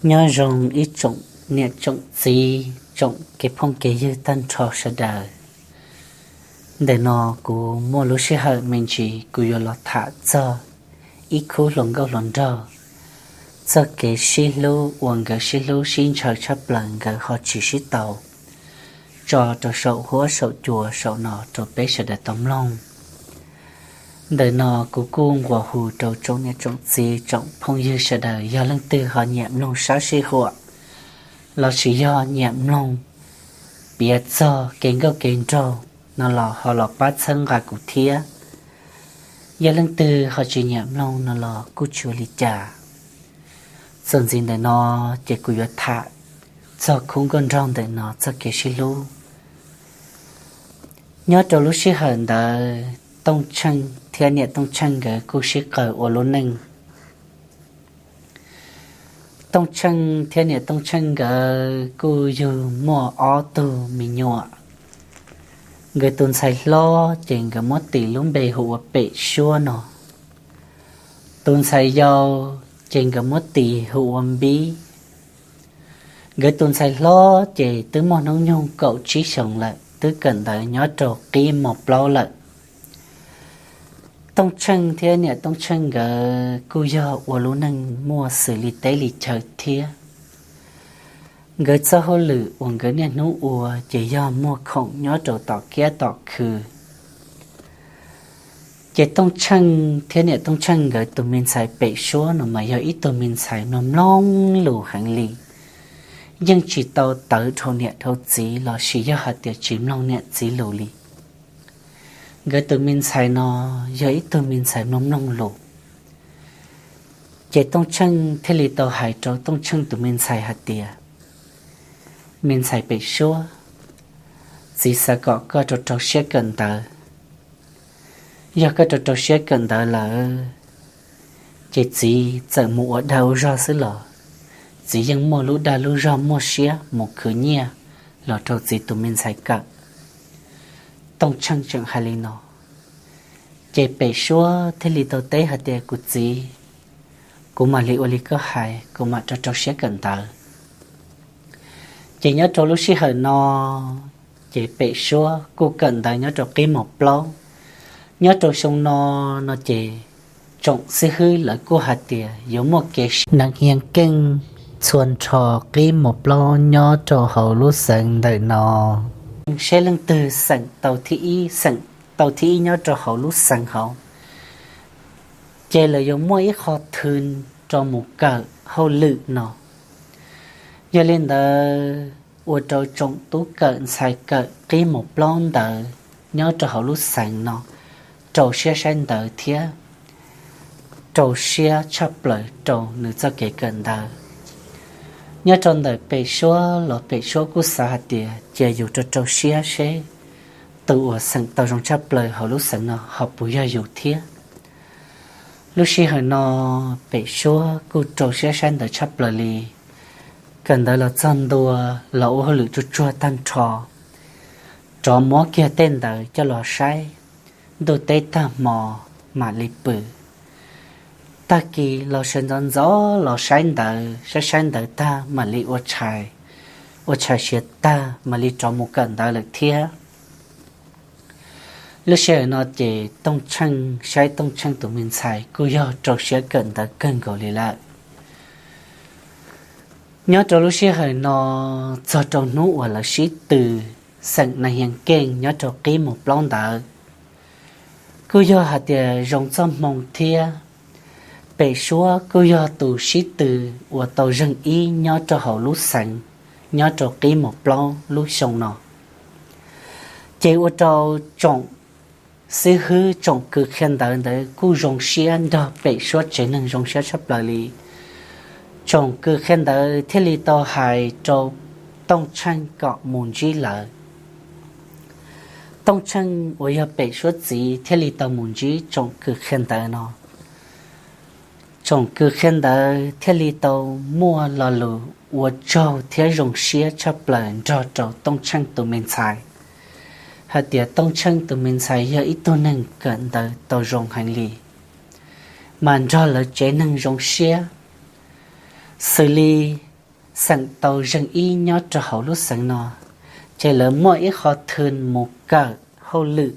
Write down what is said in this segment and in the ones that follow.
Nyob zoo ib tsoom niam tsoom txiv, tsoom kev phooj kev ywg tag nrho sawv daws. Ntawm no kuv muaj lub sij hawm me ntsis kuv yuav los tham txog ib khub hluas nkauj hluas nraug, txoj kev sib hlub uas nkawd sib hlub sib ntshaw tshaj plaws nkawd ho tsis sib tau, tso rau saum huab saum cua saum no rau peb sawv daws tau mloog. Ntawm no kuv kuj nquas hu rau tsoom niam tsoom txiv tsoom phooj ywg sawv daws, yog leej twg ho nyiam mloog sab sij huam lossis yog nyiam mloog piav txog kev nkauj kev nraug no los ho los pab txhawb nqa kuv thiab. Yog leej twg ho tsis nyiam mloog no los kuj tsis ua li cas. Txuas ntxiv ntawm no ces kuv yuav tham txog khub nkauj nraug ntawm no txoj kev sib hlub. Nyob rau lub sij hawm ntawd Tooj Tsheej thiab niam Tooj Tsheej nkawd kuj sib qawm ua lub neej. Tooj Tsheej thiab niam Tooj Tsheej nkawd kuj yug muaj ob tug me nyuam. Nkawd tus ntxhais hlob ces nkawd muab tis lub npe hu ua Pem Suab no. Tus ntxhais yau ces nkawd muab tis hu ua Npib. Nkawd tus ntxhais hlob ces twb muaj hnub nyoog kaum tsib xyoos lawm, twb kawm ntawv nyob rau qib mos plaub lawm. Tooj Tsheej thiab niam Tooj Tsheej nkawd kuj yog ua lub neej muaj xws li teb li chaw thiab. Nkawd txoj hauj lwm uas nkawd niaj hnub ua ces yog muag khoom nyob rau tom kiab tom khw. Ces Tooj Tsheej thiab niam Tooj Tsheej nkawd tus me ntxhais Pem Suab no mas yog ib tug me ntxhais mloog mloog lus heev li, yeej tsis tau tawv dhau niam dhau txiv lossis yog hais tias tsis mloog niam txiv lus li. Nkawd tus me ntxhais no yog ib tug me ntxhais mloog mloog lus. Ces Tooj Tsheej thiaj li tau hais rau Tooj Tsheej tus me ntxhais hais tias, Me ntxhais Pem Suab, txiv xav kom koj rau rau siab kawm ntawv. Yog koj rau rau siab kawm ntawv lawm, ces txiv txawm mus ua dag ua zog xwb los txiv yeej muaj lub dag lub zog muaj siab mus khwv nyiaj los rau txiv tus me ntxhais kawm. Tooj Tsheej tseem hais li no, ces Pem Suab thiaj li tau teb hais tias, Kuv txiv, kuv mam li ua li koj hais, kuv mam rau rau siab kawm ntawv. Ces nyob rau lub sij hawm no, ces Pem Suab kuj kawm ntawv nyob rau qib mos plaub. Nyob rau xyoo no, no ces tsoom xib hwb lawv kuj hais tias yuav muaj kev sib neej hias keej txhua nrho qib mos plaub nyob rau hauv lub xeev ntawm no, seb leej twg xeem tau thib ib, xeem tau thib ib nyob rau hauv lub xeev hauv, ces lawv yuav muaj ib qho thw rau mus kawm hauj lwm no. Yog li ntawd, ua rau tsoom tub kawm ntxhais kawm qib mos plaub ntawd nyob rau hauv lub xeev no rau siab saib ntawv thiab rau siab tshaj plaws rau nws txoj kev kawm ntawv. Nyob rau ntawm Pem Suab los Pem Suab kuj xav hais tias cia yus rau rau siab seb tus uas xeem tau zoo tshaj plaws hauv lub xeev no ho puas yog yus thiab. Lub sij hawm no, Pem Suab kuj rau siab saib ntawv tshaj plaws li. Kawm ntawv los txog ntua, los ua hauj lwm tsuag tsuag tag nrho, rov muab kiag tej ntawv coj los saib, ntuj teb tag hmo mam li pw. Tag kis los sawv ntxov ntxov los saib ntawv, saib saib ntawv tag mam li ua tshais, ua tshais siav tag mam li rov mus kawm ntawv lawm thiab. Lub sij hawm no ces Tooj Tsheej saib Tooj Tsheej tus me ntxhais kuj yog rau siab kawm ntawv kawg nkaus li lawm. Nyob rau lub sij hawm no, txog rau hnub uas lawv sib tw xeem Nas Hias Keej nyob rau qib mos plaub ntawd, kuj yog hais tias zoo txoj hmoo thiab. Pem Suab kuj yog tus sib tw uas tau zeeg ib nyob rau hauv lub xeev nyob rau qib mos plaub lub xyoo no. Ces ua rau tsoom xib hwb tsoom kws qhia ntawv ntawd kuj zoo siab nrog Pem Suab tsev neeg zoo siab tshaj plaws li. Tsoom kws qhia ntawv thiaj li tau hais rau Tooj Tsheej kom mus ntsib lawv. Tooj Tsheej uas yog Pem Suab txiv thiaj li tau mus ntsib tsoom kws qhia ntawv no. Tsoom kws qhia ntawv thiaj li tau muaj lo lus ua tsaug thiab zoo siab tshaj plaws nrog rau Tooj Tsheej tus me ntxhais, hais tias Tooj Tsheej tus me ntxhais yog ib tug neeg kawm ntawv tau zoo heev li, mas nrog lawv tsev neeg zoo siab. Xws li xeem tau zeeg ib nyob rau hauv lub xeev no, ces lawv muaj ib qho thwm mus kawm hauj lwm,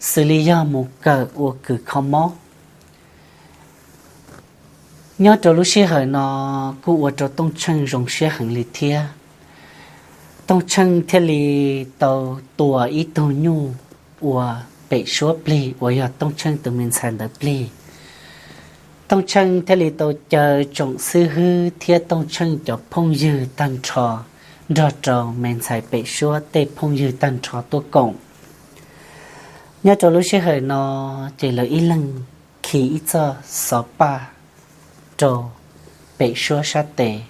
xws li yog mus kawm ua kws kho mob. Nyob rau lub sij hawm no kuj ua rau Tooj Tsheej zoo siab heev li thiab. Tooj Tsheej thiaj li tau tua ib tug nyuj ua Pem Suab plig uas yog Tooj Tsheej tus me ntxhais ntawd plig. Tooj Tsheej thiaj li tau caw tsoom xib hwb thiab Tooj Tsheej cov phooj ywg tag nrho nrog rau me ntxhais Pem Suab tej phooj ywg tag nrho tuaj koom. Nyob rau lub sij hawm no ces lawv ib leeg khi ib txoj xov paj rau Pem Suab sab tes.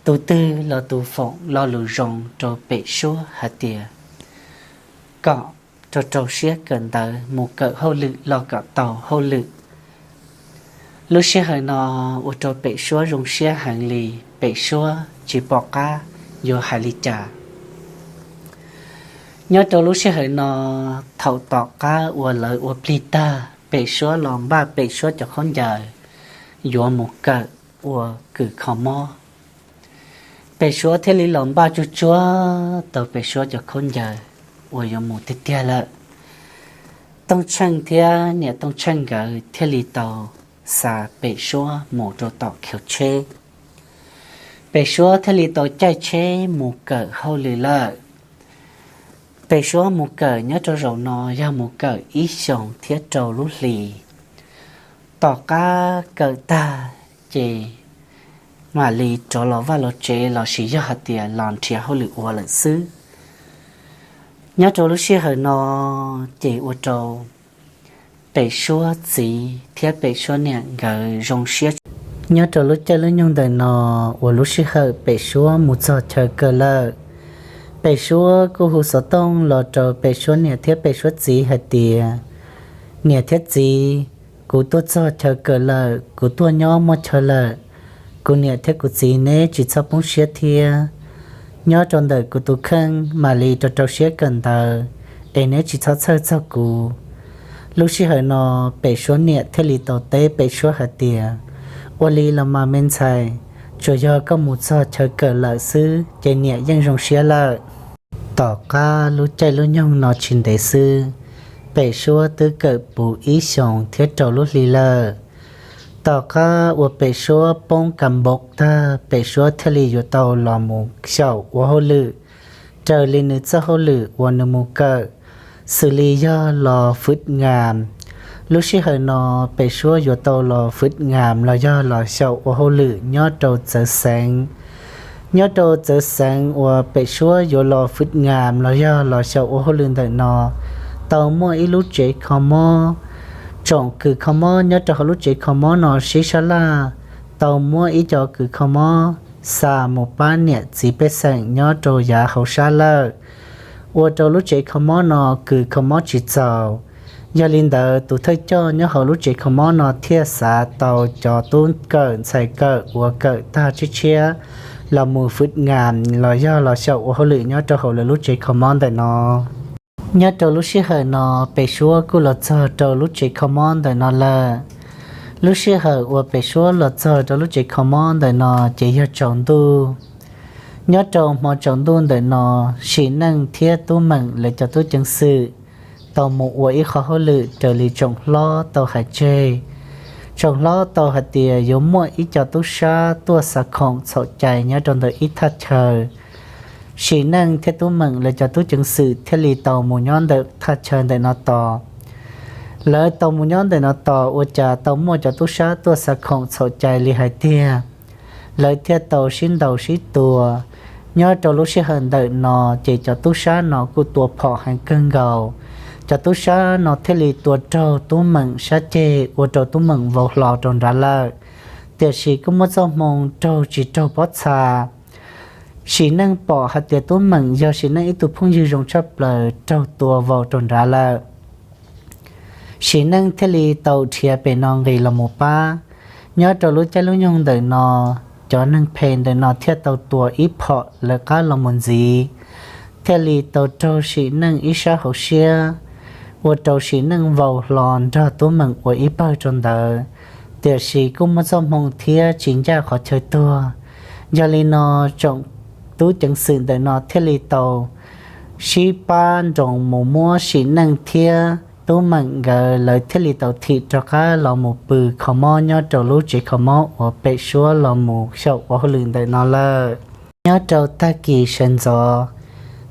Tus twg los tus foom lo lus zoo rau Pem Suab hais tias kom rau rau siab kawm ntawv mus kawm hauj lwm los kom tau hauj lwm. Lub sij hawm no ua rau Pem Suab zoo siab heev li, Pem Suab tsis pom qab yuav hais li cas. Nyob rau lub sij hawm no, thaum tom qab uas lawv ua plig tag, Pem Suab los npaj Pem Suab cov khaub ncaws yuav mus kawm ua kws kho mob. Pem Suab thiaj li los npaj tsuag tsuag tau Pem Suab cov khaub ncaws uas yuav mus tiag tiag lawm. Tooj Tsheej thiab niam Tooj Tsheej nkawd thiaj li tau xa Pem Suab mus rau tom khiv tsheb. Pem Suab thiaj li tau caij tsheb mus kawm hauj lwm lawm. Pem Suab mus kawm nyob rau zaum no yog mus kawm ib xyoos thiab rau lub hlis. Tom qab kawm tag ces mam li rov los vaj los tsev los sis yog hais tias los nrhiav hauj lwm ua lawm xwb. Nyob rau lub sij hawm no ces ua rau Pem Suab txiv thiab Pem Suab niam nkawd zoo siab. Nyob rau lub caij lub nyoog ntawm no uas lub sij hawm Pem Suab mus txog chaw kawm lawm, Pem Suab kuj hu xov tooj los rau Pem Suab niam thiab Pem Suab txiv hais tias, niam thiab txiv, kuv tuaj txog chaw kawm lawm, kuv tuaj nyob muaj chaw lawm. Kuv niam thiab kuv txiv neb tsis txhob poob siab thiab. Nyob rau ntawm kuv tus kheej mam li rau rau siab kawm ntawv, es neb tsis txhob txhawj txog kuv. Lub sij hawm no Pem Suab niam thiaj li tau teb Pem Suab hais tias, ua li los mas me ntxhais, tsuas yog koj mus txog chaw kawm lawm xwb ces niam yeej zoo siab lawm. Tom qab lub caij lub nyoog no tsis ntev xwb, Pem Suab twb kawm puv ib xyoos thiab rau lub hli lawm. Tom qab uas Pem Suab poob kas npoo tag, Pem Suab thiaj li yuav tau los mus xyaum ua hauj lwm raws li nws txoj hauj lwm uas nws mus kawm, xws li yog los fwv ngas. Lub sij hawm no Pem Suab yuav tau los fwv ngas los yog los xyaum ua hauj lwm nyob rau txawv xeev. Nyob rau txawv xeev uas Pem Suab yuav los fwv ngas los yog los xyaum ua hauj lwm ntawm no, tau muaj ib lub tsev kho mob. Tsoom kws kho mob nyob rau hauv lub tsev kho mob no sib sab laj, tau muab ib co kws kho mob xa mus pab niam txiv pej xeem nyob rau yav hauv sab lawm, ua rau lub tsev kho mob no kws kho mob tsis txaus. Yog li ntawd tus thawj coj nyob hauv lub tsev kho mob no thiaj xav tau cov tub kawm ntxhais kawm uas kawm tag tshiab tshiab los mus fwv ngas los yog los xyaum ua hauj lwm nyob rau hauv lawv lub tsev kho mob ntawm no. Nyob rau lub sij hawm no Pem Suab kuj los txog rau lub tsev kho mob ntawm no lawm. Lub sij hawm uas Pem Suab los txog rau lub tsev kho mob ntawm no ces yog tsaus ntuj. Nyob rau hmo tsaus ntuj ntawm no, Sim Neej thiab Tub Meem lawv cov tub ceev xwm tau mus ua ib qho hauj lwm raws li tsoom hlob tau hais tseg. Tsoom hlob tau hais tias yuav muaj ib co tub sab tuaj xa khoom txhaum cai nyob rau ntawm ib thaj chaw. Sim Neej thiab Tub Meem lawv cov tub ceev xwm thiaj li tau mus nyob ntawm thaj chaw ntawm no tos. Lawv tau mus nyob ntawm no tos ua cas tau muaj cov tub sab tuaj xa khoom txhaum cai li hais tiag. Lawv thiaj tau sib ntaus sib tua. Nyob rau lub sij hawm ntawm no ces cov tub sab no kuj tua phom heev kawg nkaus. Cov tub sab no thiaj li tua raug Tub Meem sab ceg ua rau Tub Meem vau hlo rau nrad lawm. Tiam sis kuj muaj txoj hmoo raug tsis raug pob txha. Sim Neej pom hais tias Tub Meem yog Sim Neej ib tug phooj ywg zoo tshaj plaws raug tua vau rau nrad lawm. Sim Neej thiaj li tau dhia pem no nqis los mus pab. Nyob rau lub caij lub nyoog ntawm no, cov neeg phem ntawm no thiaj tau tua ib phom lawv qab los mus ntxiv, thiaj li tau raug Sim Neej ib sab hauv siab, ua rau Sim Neej vau hlo nrog Tub Meem ua ib pawg rau ntawd. Tiam sis kuj muaj txoj hmoo thiab tsis ncaj qhov chaw tuag. Yog li no, tsoom tub ceev xwm ntawm no thiaj li tau sib pab nroos mus muab Sim Neej thiab Tub Meem nkawd, lawv thiaj li tau thim rov qab los mus pw kho mob nyob rau lub tsev kho mob uas Pem Suab los mus xyaum ua hauj lwm ntawm no lawm. Nyob rau tag kis sawv ntxov,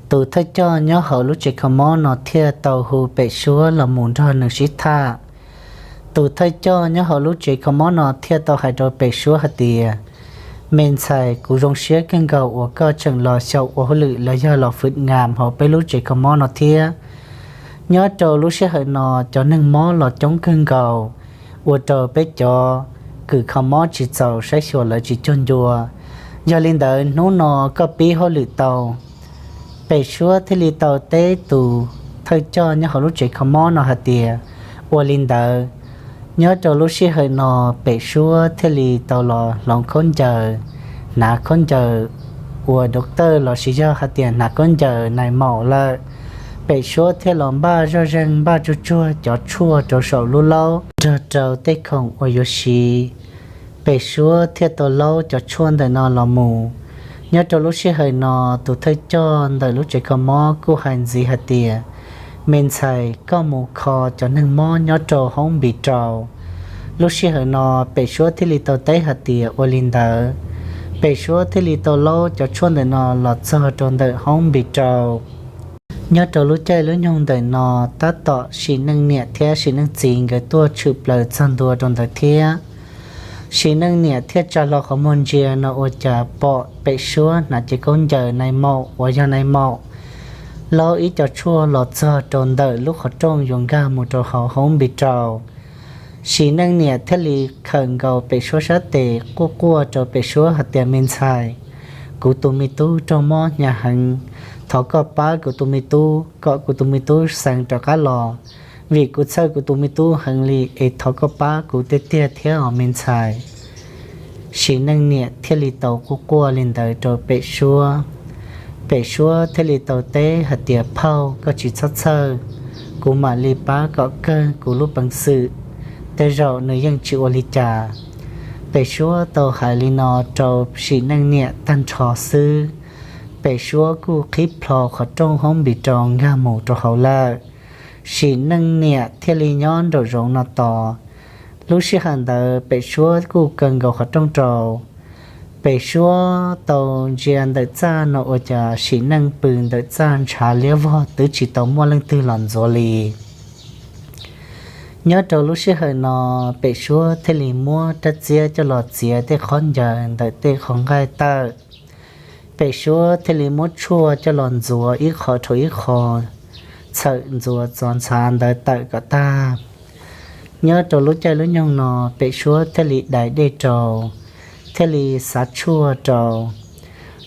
tus thawj coj nyob hauv lub tsev kho mob no thiaj tau hu Pem Suab los mus nrog nws sib tham. Tus thawj coj nyob hauv lub tsev kho mob no thiaj tau hais rau Pem Suab hais tias, me ntxhais, kuv zoo siab kawg nkaus uas koj tseem los xyaum ua hauj lwm los yog los fwm nyam hauv peb lub tsev kho mob no thiab. Nyob rau lub sij hawm no cov neeg mob los coob kawg nkaus, ua rau peb cov kws kho mob tsis txaus saib xyuas lawv tsis cuag ncua. Yog li ntawd hnub no koj pib hauj lwm tau. Pem Suab thiaj li tau teb tus thawj coj nyob hauv lub tsev kho mob no hais tias, ua li ntawd. Nyob rau lub sij hawm no Pem Suab thiaj li tau los hloov khaub ncaws, hnav khaub ncaws ua doctor los sis yog hais tias hnav khaub ncaws nais maum lawm. Pem Suab thiaj los npaj zoj zeeg npaj tsuag tsuag cov tshuaj rau saum lub laub nrog rau tej khoom uas yuav siv. Pem Suab thiaj tau laub cov tshuaj ntawm no los mus. Nyob rau lub sij hawm no tus thawj coj ntawm lub tsev kho mob kuj hais ntxiv hais tias, me ntxhais, koj mus kho cov neeg mob nyob rau hoob npis rau. Lub sij hawm no Pem Suab thiaj li tau teb hais tias, ua li ntawd. Pem Suab thiaj li tau laub cov tshuaj ntawm no los txog rau ntawm hoob npis rau. Nyob rau lub caij lub nyoog ntawm no, tab tom Sim Neej niam thiab Sim Neej txiv nkawd tuaj tshwm plaws txog ntua rau ntawd thiab. Sim Neej niam thiaj tsa hlo qhov muag ntsia no ua cas pom Pem Suab hnav cev khaub ncaws nais maum uas yog nais maum laub ib co tshuaj los txog rau ntawm lub qhov rooj yuav nkag mus rau hauv hoob npis rau. Sim Neej niam thiaj li khawm nkaus Pem Suab sab tes quaj quaj rau Pem Suab hais tias, me ntxhais, kuv tus me tub raug mob hnyav heev, thov koj pab kuv tus me tub kom kuv tus me tub xeev rov qab los, vim kuv txhawj kuv tus me tub heev li es thov koj pab kuv tiag tiag thiab os me ntxhais. Sim Neej niam thiaj li tau quaj quaj li ntawd rau Pem Suab. Pem Suab thiaj li tau teb hais tias, phauj, koj tsis txhob txhawj, kuv mam li pab kom kawg kuv lub peev xwm, tej zaum nws yeej tsis ua li cas. Pem Suab tau hais li no rau Sim Neej niam tag nrho xwb, Pem Suab kuj qhib plho qhov rooj hoob npis rau nkag mus rau hauv lawm. Sim Neej niam thiaj li nyob nraum zoov no tos. Lub sij hawm ntawd Pem Suab kuj kaw nkaus qhov rooj rau. Pem Suab tau ntsia ntawm txaj no ua cas Sim Neej pw ntawm txaj ntshav liab vog twb tsis tau muaj leej twg los ntxuav li. Nyob rau lub sij hawm no, Pem Suab thiaj li muab rab txiab coj los txiav tej qhov ncaws ntawm tej qhov nqaij tawm. Pem Suab thiaj li muab tshuaj coj los ntxuav ib qho rau ib qho, txhawm ntxuav txov ntxhav ntawd tawm kom tag. Nyob rau lub caij lub nyoog no, Pem Suab thiaj li dai dej rau, thiaj li xav tshuaj rau.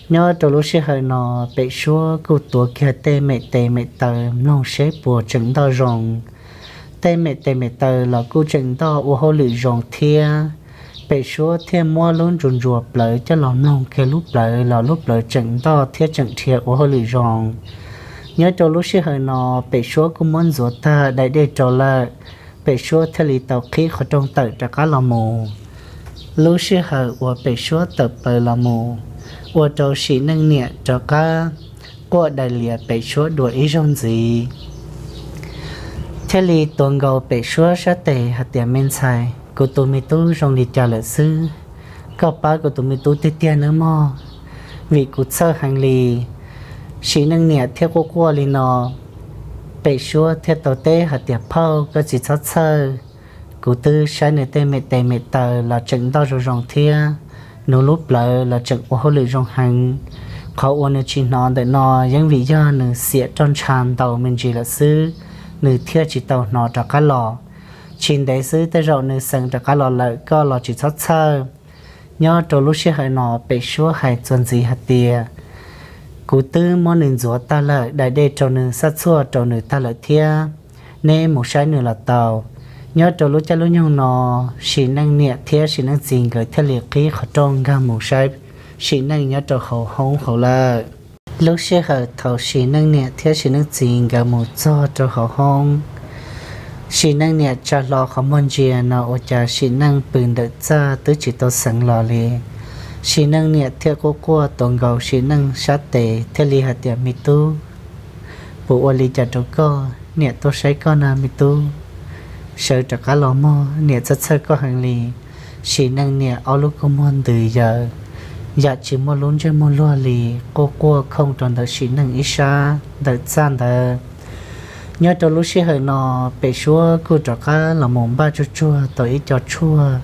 Nyob rau lub sij hawm no, Pem Suab kuj tuav kiag tej mem tes mem taw mloog seb puas tseem ntoj zoo. Tej mem tes mem taw los kuj tseem ntoj ua hauj lwm zoo thiab. Pem Suab thiaj muab lub ntsuas ntsuas plawv coj los mloog kiag lub plawv los lub plawv tseem ntoj thiab tseem dhia ua hauj lwm zoo. Nyob rau lub sij hawm no, Pem Suab kuj muab ntxuav tag dai dej rau lawm. Pem Suab thiaj li tau qhib qhov rooj tawm rov qab los mus. Lub sij hawm uas Pem Suab tawm plaws los mus, ua rau Sim Neej niam rov qab quaj dai lias Pem Suab dua ib zaug ntxiv, thiaj li tuav nkaus Pem Suab sab tes hais tias, me ntxhais, kuv tus me tub zoo li cas lawm xwb? Koj pab kuv tus me tub tiag tiag nawb mog, vim kuv txhawj heev li. Sim Neej niam thiaj quaj quaj li no, Pem Suab thiaj tau teb hais tias, phauj, koj tsis txhob txhawj, kuv twb saib nws tej mem tes mem taw los tseem ntoj zoo zoo thiab, nws lub plawv los tseem ua hauj lwm zoo heev. Qhov uas nws tsis hnov ntawm no yeej vim yog nws xiam roj ntsha ntau me ntsis lawm xwb, nws thiaj tsis tau hnov rov qab los. Tsis ntev xwb tej zaum nws xeev rov qab los lawm, koj los tsis txhob txhawj. Nyob rau lub sij hawm no Pem Suab hais txuas ntxiv hais tias, kuv twb muab nws ntxuav tag lawm, dai dej rau nws, xaj tshuaj rau nws tag lawm thiab, neb mus saib nws los tau. Nyob rau lub caij lub nyoog no, Sim Neej niam thiab Sim Neej txiv nkawd thiaj li qhib qhov rooj nkag mus saib Sim Neej nyob rau hauv hoob hauv lawm. Lub sij hawm thaum Sim Neej niam thiab Sim Neej txiv nkawd mus txog rau hauv hoob, Sim Neej niam tsa hlo qhov muag ntsia no ua cas Sim Neej pw ntawm txaj twb tsis tau xeev los li. Sim Neej niam thiaj quaj quaj tuav nkaus Sim Neej sab tes thiaj li hais tias, Me tub, puas ua li cas rau koj? Niam tuaj saib koj na me tub. Sawv rov qab los mog, niam txhawj txhawj koj heev li. Sim Neej niam ob lub kua muag ntws yaws, yam tsis muaj lub ntsej muag luag li, quaj quaj khooj rau ntawm Sim Neej ib sab ntawm txaj ntawd. Nyob rau lub sij hawm no, Pem Suab kuj rov qab los mus npaj tsuag tsuag tau ib co tshuaj.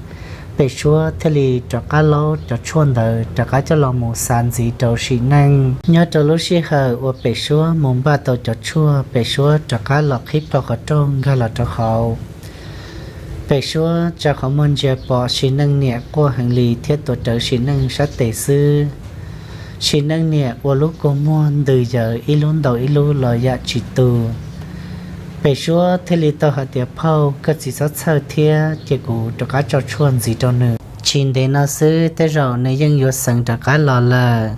Pem Suab thiaj li rov qab laub cov tshuaj ntawd rov qab coj los mus xav ntxiv rau Sim Neej. Nyob rau lub sij hawm uas Pem Suab mus npaj tau cov tshuaj, Pem Suab rov qab los qhib plho qhov rooj nkag los rau hauv. Pem Suab tsa qhov muag ntsia pom Sim Neej niam quaj heev li thiab tuav rawv Sim Neej sab tes xwb. Sim Neej niam ua lub kua muag ntws yaws ib lub ntaus ib lub los yam tsis tu. Pem Suab thiaj li tau hais tias, Phauj, koj tsis txhob txhawj thiab, cia kuv rov qab tso tshuaj ntxiv rau nws. Tsis ntev no xwb tej zaum nws yeej yuav xeev rov qab los lawm.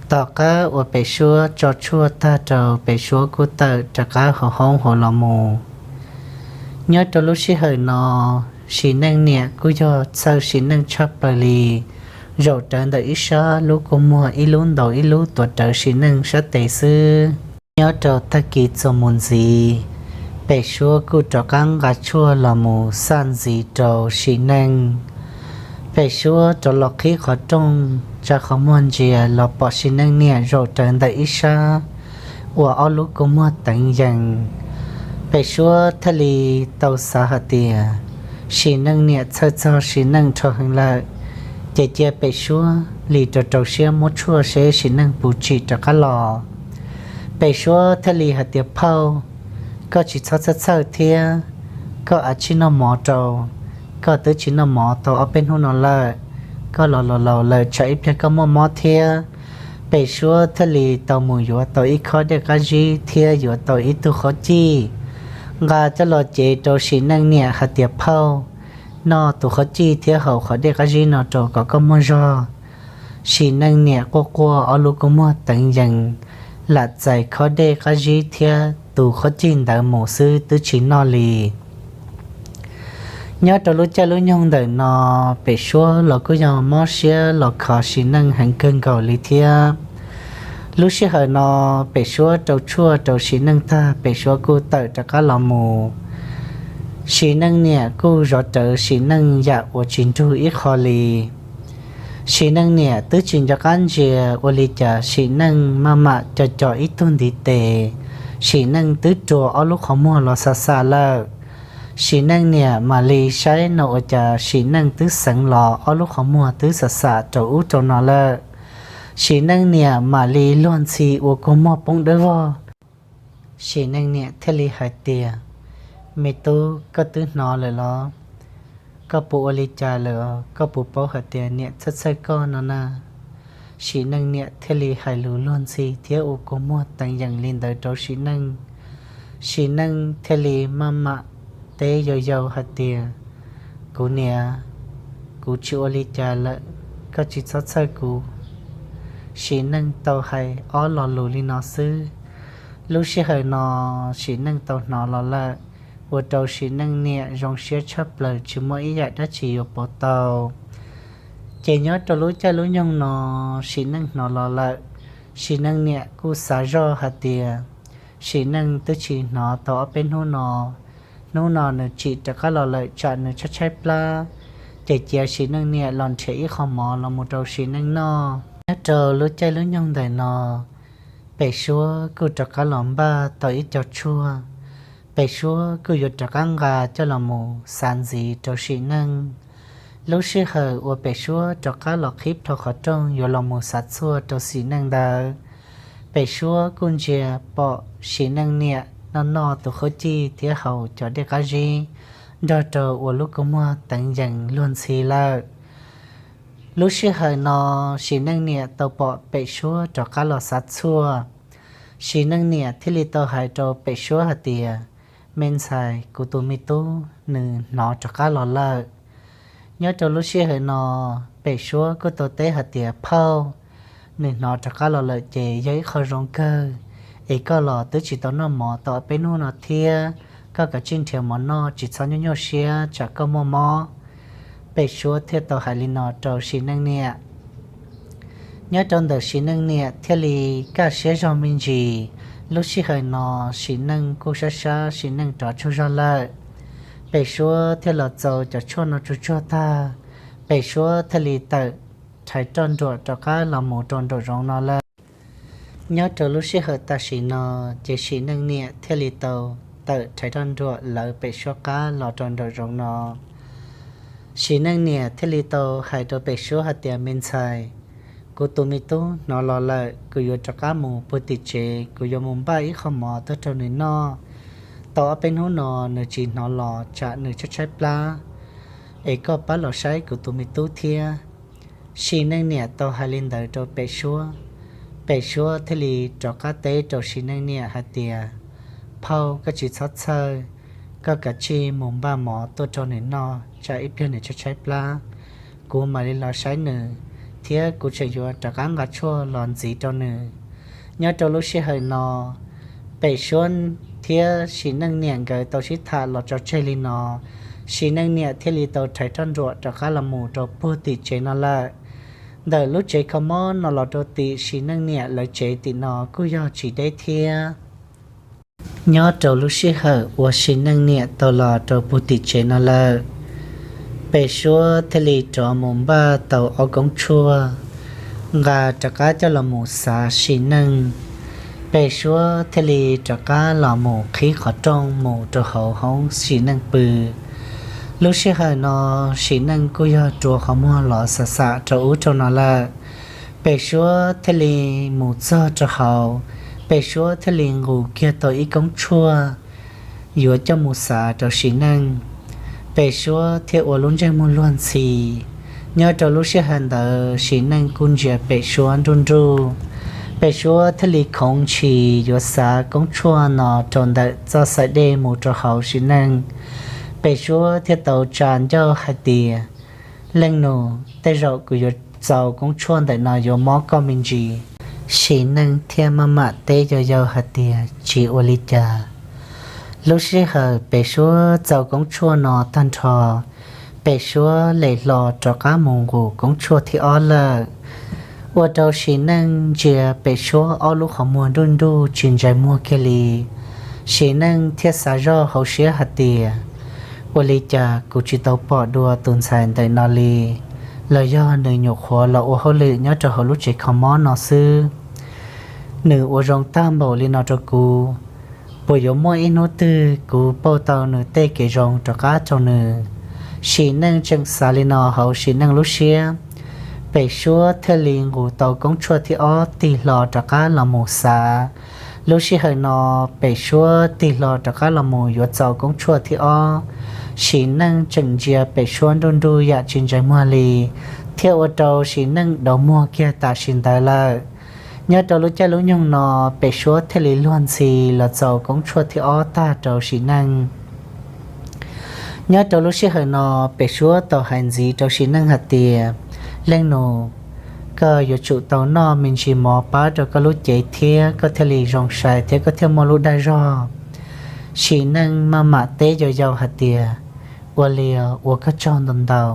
Tom qab uas Pem Suab tso tshuaj tag rau, Pem Suab kuj tawm rov qab hauv hoob hauv los mus. Nyob rau lub sij hawm no, Sim Neej niam kuj yog txhawj Sim Neej tshaj plaws li, zaum rawv ntawm ib sab lub kua muag ib lub ntaus ib lub tuav rawv Sim Neej sab tes xwb. Nyob rau tag kis txuas mus ntxiv, Pem Suab kuj rov qab nqa tshuaj los mus xaj ntxiv rau Sim Neej. Pem Suab rov los qhib qhov rooj, tsa qhov muag ntsia los pom Sim Neej niam zaum rawv ntawm ib sab uas ob lub kua muag teev yees. Pem Suab thiaj li tau xav hais tias, Sim Neej niam txhawj txog Sim Neej dhau heev lawm, ces cia Pem Suab li rau rau siab muab tshuaj seb Sim Neej puas tsim rov qab los. Pem Suab thiaj li hais tias, Phauj, koj tsis txhob txhawj txhawj thiab, koj ua tsis noj mov rau, koj twb tsis noj mov tau ob peb hnub no lawm, koj los laus laus lawm tsam ib pliag koj muaj mob thiab. Pem Suab thiaj li tau mus yuav tau ib khob dej qab zib thiab yuav tau ib tug qhob cij, nqa coj los cev rau Sim Neej niam hais tias, Phauj, noj tus qhob cij thiab haus qhov dej qab zib no rau kom koj muaj zog. Sim Neej niam quaj quaj ob lub kua muag teev yees, lam txais khob dej qab zib thiab tus qhob cij ntawd mus xwb twb tsis noj li. Nyob rau lub caij lub nyoog ntawm no, Pem Suab los kuj yog mob siab los khov Sim Neej heev kawg nkaus li thiab. Lub sij hawm no, Pem Suab rau tshuaj rau Sim Neej tag, Pem Suab kuj tawm rov qab los mus. Sim Neej niam kuj zov rawv Sim Neej yam uas tsis nrug ib qho li. Sim Neej niam twb tsis nco qab ntsia ua li cas Sim Neej maj mam co co ib tug ntiv tes, Sim Neej twb rua ob lub qhov muag los xam xam lawm. Sim Neej niam mam li saib no ua cas Sim Neej twb xeev los ob lub qhov muag twb xam xam rau ub rau no lawm. Sim Neej niam mam li luag ntxhi ua kua muag poob dawb vog. Sim Neej niam thiaj li hais tias, Me tub, koj twb hnov lawm los? Koj puas ua li cas lawm? Koj puas paub hais tias niam txhawj txhawj koj no na? Sim Neej niam thiaj li hais lus luag ntxhi thiab ua kua muag teev yees li ntawd rau Sim Neej. Sim Neej thiaj li maj mam teb yau yau hais tias, Kuv niam, kuv tsis ua li cas lawm, koj tsis txhob txhawj kuv. Sim Neej tau hais ob lo lus li no xwb. Lub sij hawm no Sim Neej tau hnov los lawm, ua rau Sim Neej niam zoo siab tshaj plaws tsis muaj ib yam dab tsi yuav pauv tau. Ces nyob rau lub caij lub nyoog no Sim Neej hnov los lawm, Sim Neej niam kuj xav zoj hais tias, Sim Neej twb tsis hnov tau ob peb hnub no, hnub no nws tsim rov qab los lawm tsam nws tshaib tshaib plab, ces cia Sim Neej niam los nrhiav ib qho mov los mus rau Sim Neej noj. Nyob rau lub caij lub nyoog ntawm no, Pem Suab kuj rov qab los npaj tau ib co tshuaj. Pem Suab kuj yuav rov qab nqa coj los mus xav ntxiv rau Sim Neej. Lub sij hawm uas Pem Suab rov qab los qhib plho qhov rooj yuav los mus xav tshuaj rau Sim Neej ntawd, Pem Suab kuj ntsia pom Sim Neej niam noj noj tus qhob cij thiab haus cov dej qab zib nrog rau ua lub kua muag teev yees luag ntxhi lawm. Lub sij hawm no Sim Neej niam tau pom Pem Suab rov qab los xav tshuaj, Sim Neej niam thiaj li tau hais rau Pem Suab hais tias, Me ntxhais, kuv tus me tub nws hnov rov qab los lawm. Nyob rau lub sij hawm no Pem Suab kuj tau teb hais tias, Phauj, nws hnov rov qab los lawm ces yog ib qho zoo kawg, es koj los twb tsis tau noj mov tau ob peb hnub no thiab, koj kav tsij nrhiav mov noj tsis txhob nyuaj nyuaj siab tsam koj muaj mob. Pem Suab thiaj tau hais li no rau Sim Neej niam. Nyob rau ntawm Sim Neej niam thiaj li kaj siab zog me ntsis. Lub sij hawm no Sim Neej kuj sab sab Sim Neej rov tsaug zog lawm. Pem Suab thiaj los txaus cov tshuaj no tsuag tsuag tag, Pem Suab thiaj li tawm rhais roj nruam rov qab los mus rau nraum zoov no lawm. Nyob rau lub sij hawm tam sim no ces Sim Neej niam thiaj li tau tawm rhais roj nruam lawv Pem Suab qab los rau nraum zoov no. Sim Neej niam thiaj li tau hais rau Pem Suab hais tias, me ntxhais, kuv tus me tub hnov los lawm, kuv yuav rov qab mus puag tim tsev, kuv yuav mus npaj ib qho mov tuaj rau nws noj. Tau ob peb hnub no nws tsis hnov los tsam nws tshaib tshaib plab, es koj pab los saib kuv tus me tub thiab. Sim Neej niam tau hais li ntawd rau Pem Suab, Pem Suab thiaj li rov qab teb rau Sim Neej niam hais tias, phauj, koj tsis txhob txhawj, koj kav tsij mus npaj mov tuaj rau nws noj, tsam ib pliag nws tshaib tshaib plab, kuv mam li los saib nws, thiab kuv tseem yuav rov qab nqa tshuaj los ntxiv rau nws. Nyob rau lub sij hawm no, Pem Suab thiab Sim Neej niam nkawd tau sib tham los tso tseg li no, Sim Neej niam thiaj li tau rhais roj nruam rov qab los mus rau puag tim tsev no lawm. Ntawm lub tsev kho mob no los rau tim Sim Neej niam lawv tsev tim no kuj yog tsis deb thiab. Nyob rau lub sij hawm uas Sim Neej niam tau los rau puag tim tsev no lawm, Pem Suab thiaj li rov mus npaj tau ob koob tshuaj, nqa rov qab coj los mus xav Sim Neej. Pem Suab thiaj li rov qab los mus qhib qhov rooj mus rau hauv hoob Sim Neej pw. Lub sij hawm no Sim Neej kuj yog rua qhov muag los xam xam rau ub rau no lawm. Pem Suab thiaj li mus txog rau hauv, Pem Suab thiaj li nqus kiag tau ib koob tshuaj yuav coj mus xav rau Sim Neej. Pem Suab thiaj ua lub ntsej muag luag ntxhi. Nyob rau lub sij hawm ntawd Sim Neej kuj ntsia Pem Suab nruj nruj. Pem Suab thiaj li khoov ntshis yuav xav koob tshuaj no rau ntawm txoj xaim dej mus rau hauv Sim Neej. Pem Suab thiaj tau tsa ncauj hais tias, leej nus, tej zaum kuv yuav txaus koob tshuaj ntawm no yuav mob koj me ntsis. Sim Neej thiaj maj mam teb yau yau hais tias, tsis ua li cas. Lub sij hawm Pem Suab txaus koob tshuaj no tag nrho, Pem Suab lem hlo rov qab mus nqus koob tshuaj thib ob lawm, ua rau Sim Neej ntsia Pem Suab ob lub qhov muag nruj nruj tsis ntsais muag kiag li. Sim Neej thiaj xav zoj hauv siab hais tias, ua li cas kuv tsis tau pom dua tus ntxhais ntawm no li? Los yog nws nyuam qhuav los ua hauj lwm nyob rau hauv lub tsev kho mob no xwb? Nws ua zoo tag npaum li no rau kuv, puas yuav muaj ib hnub twg kuv pauj tau nws tej kev zoo rov qab rau nws? Sim Neej tseem xav li no hauv Sim Neej lub siab, Pem Suab thiaj li nqus tau koob tshuaj thib ob tig hlo rov qab los mus xav. Lub sij hawm no Pem Suab tig hlo rov qab los mus yuav txaus koob tshuaj thib ob, Sim Neej tseem ntsia Pem Suab nruj nruj yam tsis ntsais muag li, thiaj ua rau Sim Neej dauv muag kiag tam sim ntawd lawm. Nyob rau lub caij lub nyoog no, Pem Suab thiaj li luag ntxhi los txaus koob tshuaj thib ob tag rau Sim Neej. Nyob rau lub sij hawm no, Pem Suab tau hais ntxiv rau Sim Neej hais tias, leej nus, koj yuav tsum tau noj me ntsis mov pab rau koj lub cev thiab koj thiaj li zoo sai thiab koj thiaj muaj lub dag zog. Sim Neej maj mam teb yau yau hais tias, ua li os, ua koj tsaug ntau ntau.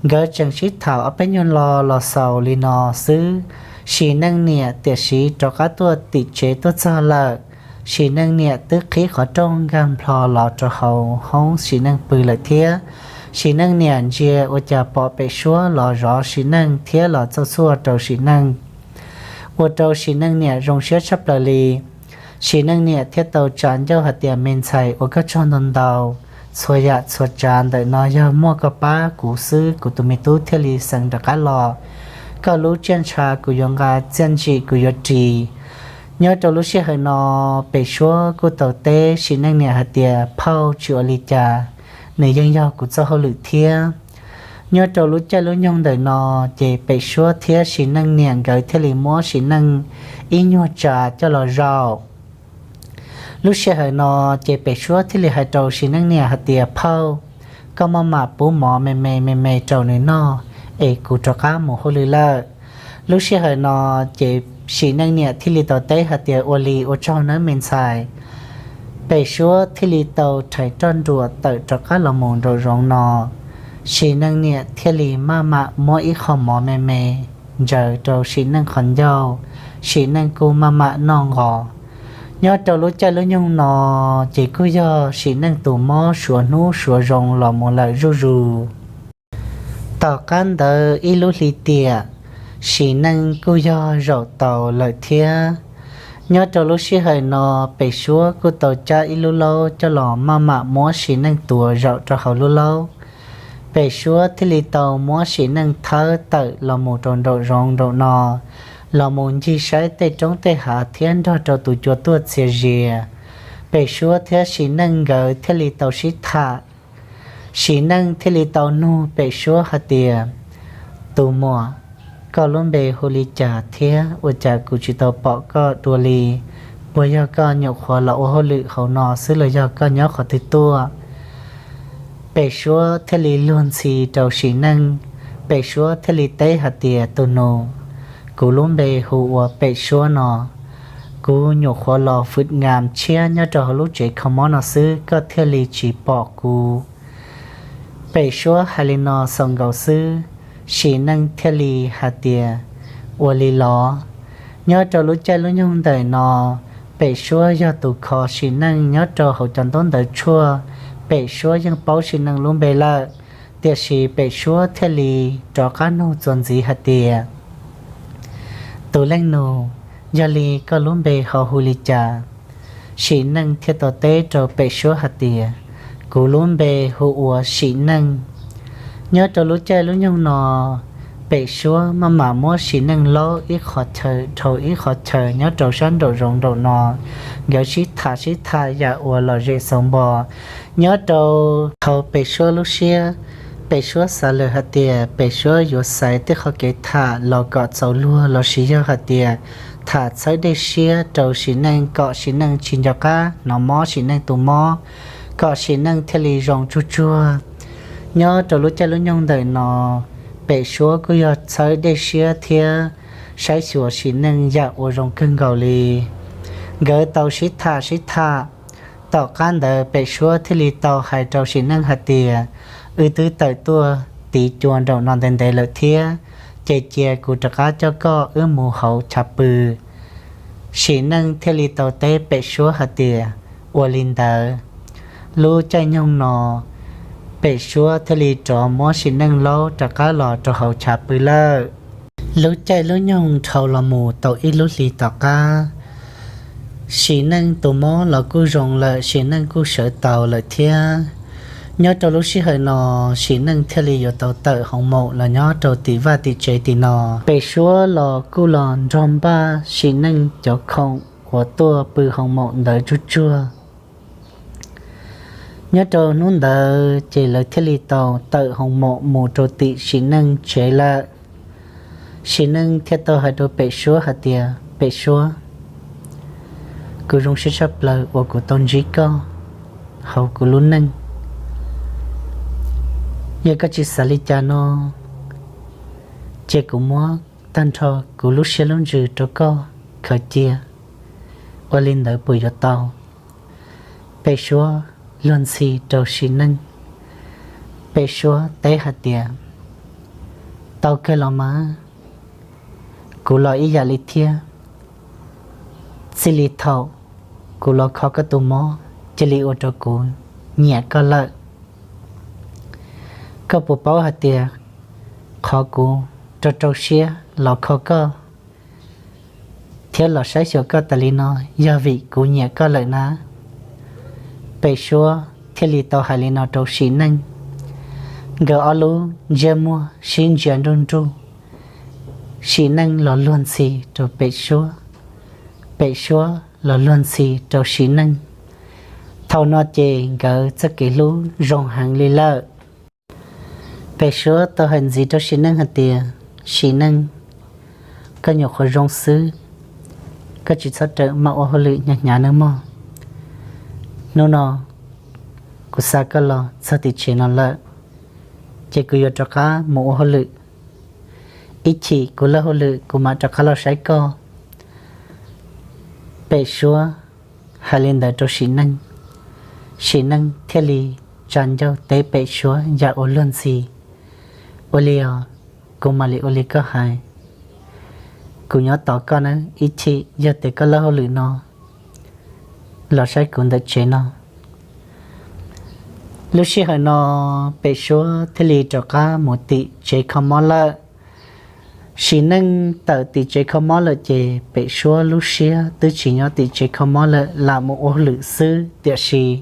Nkawd tseem sib tham ob peb nyuag lo los xaus li no xwb, Sim Neej niam tiam sis rov qab tuaj tim tsev tuaj txog lawm. Sim Neej niam twb qhib qhov rooj nkag nplho los rau hauv hoob Sim Neej pw lawm thiab. Sim Neej niam ntsia ua cas pom Pem Suab los zov Sim Neej thiab los txauj txuaj rau Sim Neej, ua rau Sim Neej niam zoo siab tshaj plaws li. Sim Neej niam thiaj tau tsa ncauj hais tias, me ntxhais, ua koj tsaug ntau ntau. Txhua yam txhua tsav ntawm no yog muaj koj pab kuv xwb kuv tus me tub thiaj li xeev rov qab los. Koj lub tsiaj ntsha kuv yuav nqa, txiaj ntsim kuv yuav ris. Nyob rau lub sij hawm no, Pem Suab kuj tau teb Sim Neej niam hais tias, phauj, tsis ua li cas, nws yeej yog kuv txoj hauj lwm thiab. Nyob rau lub caij lub nyoog ntawm no, ces Pem Suab thiab Sim Neej niam nkawd thiaj li muab Sim Neej ib nyuag tsa coj los zaum. Lub sij hawm no, ces Pem Suab thiaj li hais rau Sim Neej niam hais tias, phauj, koj maj mam pub mov me me me me rau nws noj, es kuv rov qab mus hauj lwm lawm. Lub sij hawm no, ces Sim Neej niam thiaj li tau teb hais tias, ua li, ua tsaug nawb me ntxhais. Pem Suab thiaj li tau rhais roj nruam tawm rov qab los mus nraum zoov no, Sim Neej niam thiaj li maj mam muab ib qho mov me me ntsaws rau Sim Neej qhov ncauj, Sim Neej kuj maj mam noj nqos. Nyob rau lub caij lub nyoog no ces kuj yog Sim Neej tus mob suav hnub suav zoo los mus lawm zuj zus. Tom qab ntawd ib lub hli tiam, Sim Neej kuj yog zaum taus lawm thiab. Nyob rau lub sij hawm no, Pem Suab kuj tau cab ib lub laub coj los maj mam muab Sim Neej tuav zaum rau hauv lub laub. Pem Suab thiaj li tau muab Sim Neej thawb tawm los mus rau nraum zoov nraum no, los mus ncig saib tej roob tej hav thiab nrog rau tus cua tuaj txhia zias. Pem Suab thiab Sim Neej nkawd thiaj li tau sib tham. Sim Neej thiaj li tau nug Pem Suab hais tias, Tus muam, koj lub npe hu li cas thiab ua cas kuv tsis tau pom koj dua li? Puas yog koj nyuam qhuav los ua hauj lwm hauv no xwb los yog koj nyob qhov twg tuaj? Pem Suab thiaj li luag ntxhi rau Sim Neej. Pem Suab thiaj li teb hais tias, Tus nus, kuv lub npe hu ua Pem Suab no. Kuv nyuam qhuav los fwm nkam tshiab nyob rau hauv lub tsev kho mob no xwb koj thiaj li tsis pom kuv. Pem Suab hais li no xaus nkaus xwb, Sim Neej thiaj li hais tias, Ua li los? Nyob rau lub caij lub nyoog ntawm no, Pem Suab yog tus kho Sim Neej nyob rau hauv cov ntaub ntawv tshuaj. Pem Suab yeej paub Sim Neej lub npe lawm, tiam sis Pem Suab thiaj li rov qab nug txuas ntxiv hais tias, Tus leej nus, yog li koj lub npe ho hu li cas? Sim Neej thiaj tau teb rau Pem Suab hais tias, Kuv lub npe hu ua Sim Neej. Nyob rau lub caij lub nyoog no, Pem Suab maj mam muab Sim Neej laub ib qho chaw dhau ib qho chaw nyob rau sab nraum zoov nraum no. Nkawd sib tham sib tham yam uas lom zem xaus npo. Nyob rau hauv Pem Suab lub siab, Pem Suab xav lawm hais tias Pem Suab yuav xaiv tej qhov kev tham los kom txaus luag lossis yog hais tias tham txhawb dej siab rau Sim Neej kom Sim Neej tsis nco qab hnov mob Sim Neej tus mob, kom Sim Neej thiaj li zoo tsuag tsuag. Nyob rau lub caij lub nyoog ntawm no, Pem Suab kuj yog txhawb dej siab thiab saib xyuas Sim Neej yam uas zoo kawg nkaus li. Nkawd tau sib tham sib tham, tom qab ntawd Pem Suab thiaj li tau hais rau Sim Neej hais tias, Wb twb tawm tuaj tiv cua nraum no ntev ntev lawm thiab, ces cia kuv rov qab coj koj wb mus hauv chav pw. Sim Neej thiaj li tau teb Pem Suab hais tias, Ua li ntawd. Lub caij nyoog no, Pem Suab thiaj li rov muab Sim Neej laub rov qab los rau hauv chav pw lawm. Lub caij lub nyoog dhau los mus tau ib lub hli tom qab, Sim Neej tus mob los kuj zoo lawm, Sim Neej kuj sawv taus lawm thiab. Nyob rau lub sij hawm no, Sim Neej thiaj li yuav tau tawm hoo maum los nyob rau tim vaj tim tsev tim no. Pem Suab los kuj los nrog npaj Sim Neej cov khoom uas tuaj pw hoo maum ntawd tsuag tsuag. Nyob rau hnub ntawd ces lawv thiaj li tau tawm hoo maum mus rau tim Sim Neej tsev lawm. Sim Neej thiaj tau hais rau Pem Suab hais tias, Pem Suab, kuv zoo siab tshaj plaws uas kuv tau ntsib koj hauv kuv lub neej. Yog koj tsis xav li cas no, cia kuv muab tag nrho kuv lub siab lub ntsws rau koj khaws cia. Ua li ntawd puas yuav tau? Pem Suab luag ntxhi rau Sim Neej. Pem Suab teb hais tias, Tau kawg los mas, kuv los ib yam li thiab. Txij li thaum kuv los kho koj tus mob cia li ua rau kuv nyiam koj lawm. Koj puas paub hais tias qhov kuv rau rau siab los kho koj thiab los saib xyuas koj tas li no yog vim kuv nyiam koj lawm na? Pem Suab thiaj li tau hais li no rau Sim Neej. Nkawd ob lub ntsiab muag sib ntsia nruj nruj, Sim Neej los luag ntxhi rau Pem Suab, Pem Suab los luag ntxhi rau Sim Neej. Thaum no ces nkawd txoj kev hlub zoo heev li lawm. Pem Suab tau hais ntxiv rau Sim Neej hais tias, Sim Neej, koj nyuam qhuav zoo xwb, koj tsis txhob rawm maj ua hauj lwm hnyav hnyav nawb mog. Hnub no kuv xa koj los txog tim tsev no lawm, ces kuv yuav rov qab mus ua hauj lwm. Ib chim kuv lig hauj lwm kuv mam rov qab los saib koj. Pem Suab hais li ntawd rau Sim Neej, Sim Neej thiaj li tsa ncauj teb Pem Suab yam uas luag ntxhi, Ua li os, kuv mam li ua li koj hais. kuv nyob tos koj nawb ib chim, yog tias koj lawb hauj lwm no los saib kuv ntawm tsev no. Lub sij hawm no Pem Suab thiaj li rov qab mus tim tsev kho mob lawm. Sim neej tawm tim tsev kho mob lawm ces Pem Suab lub siab twb tsis nyob tim tsev kho mob lawm, lam mus ua hauj lwm xwb, tiam sis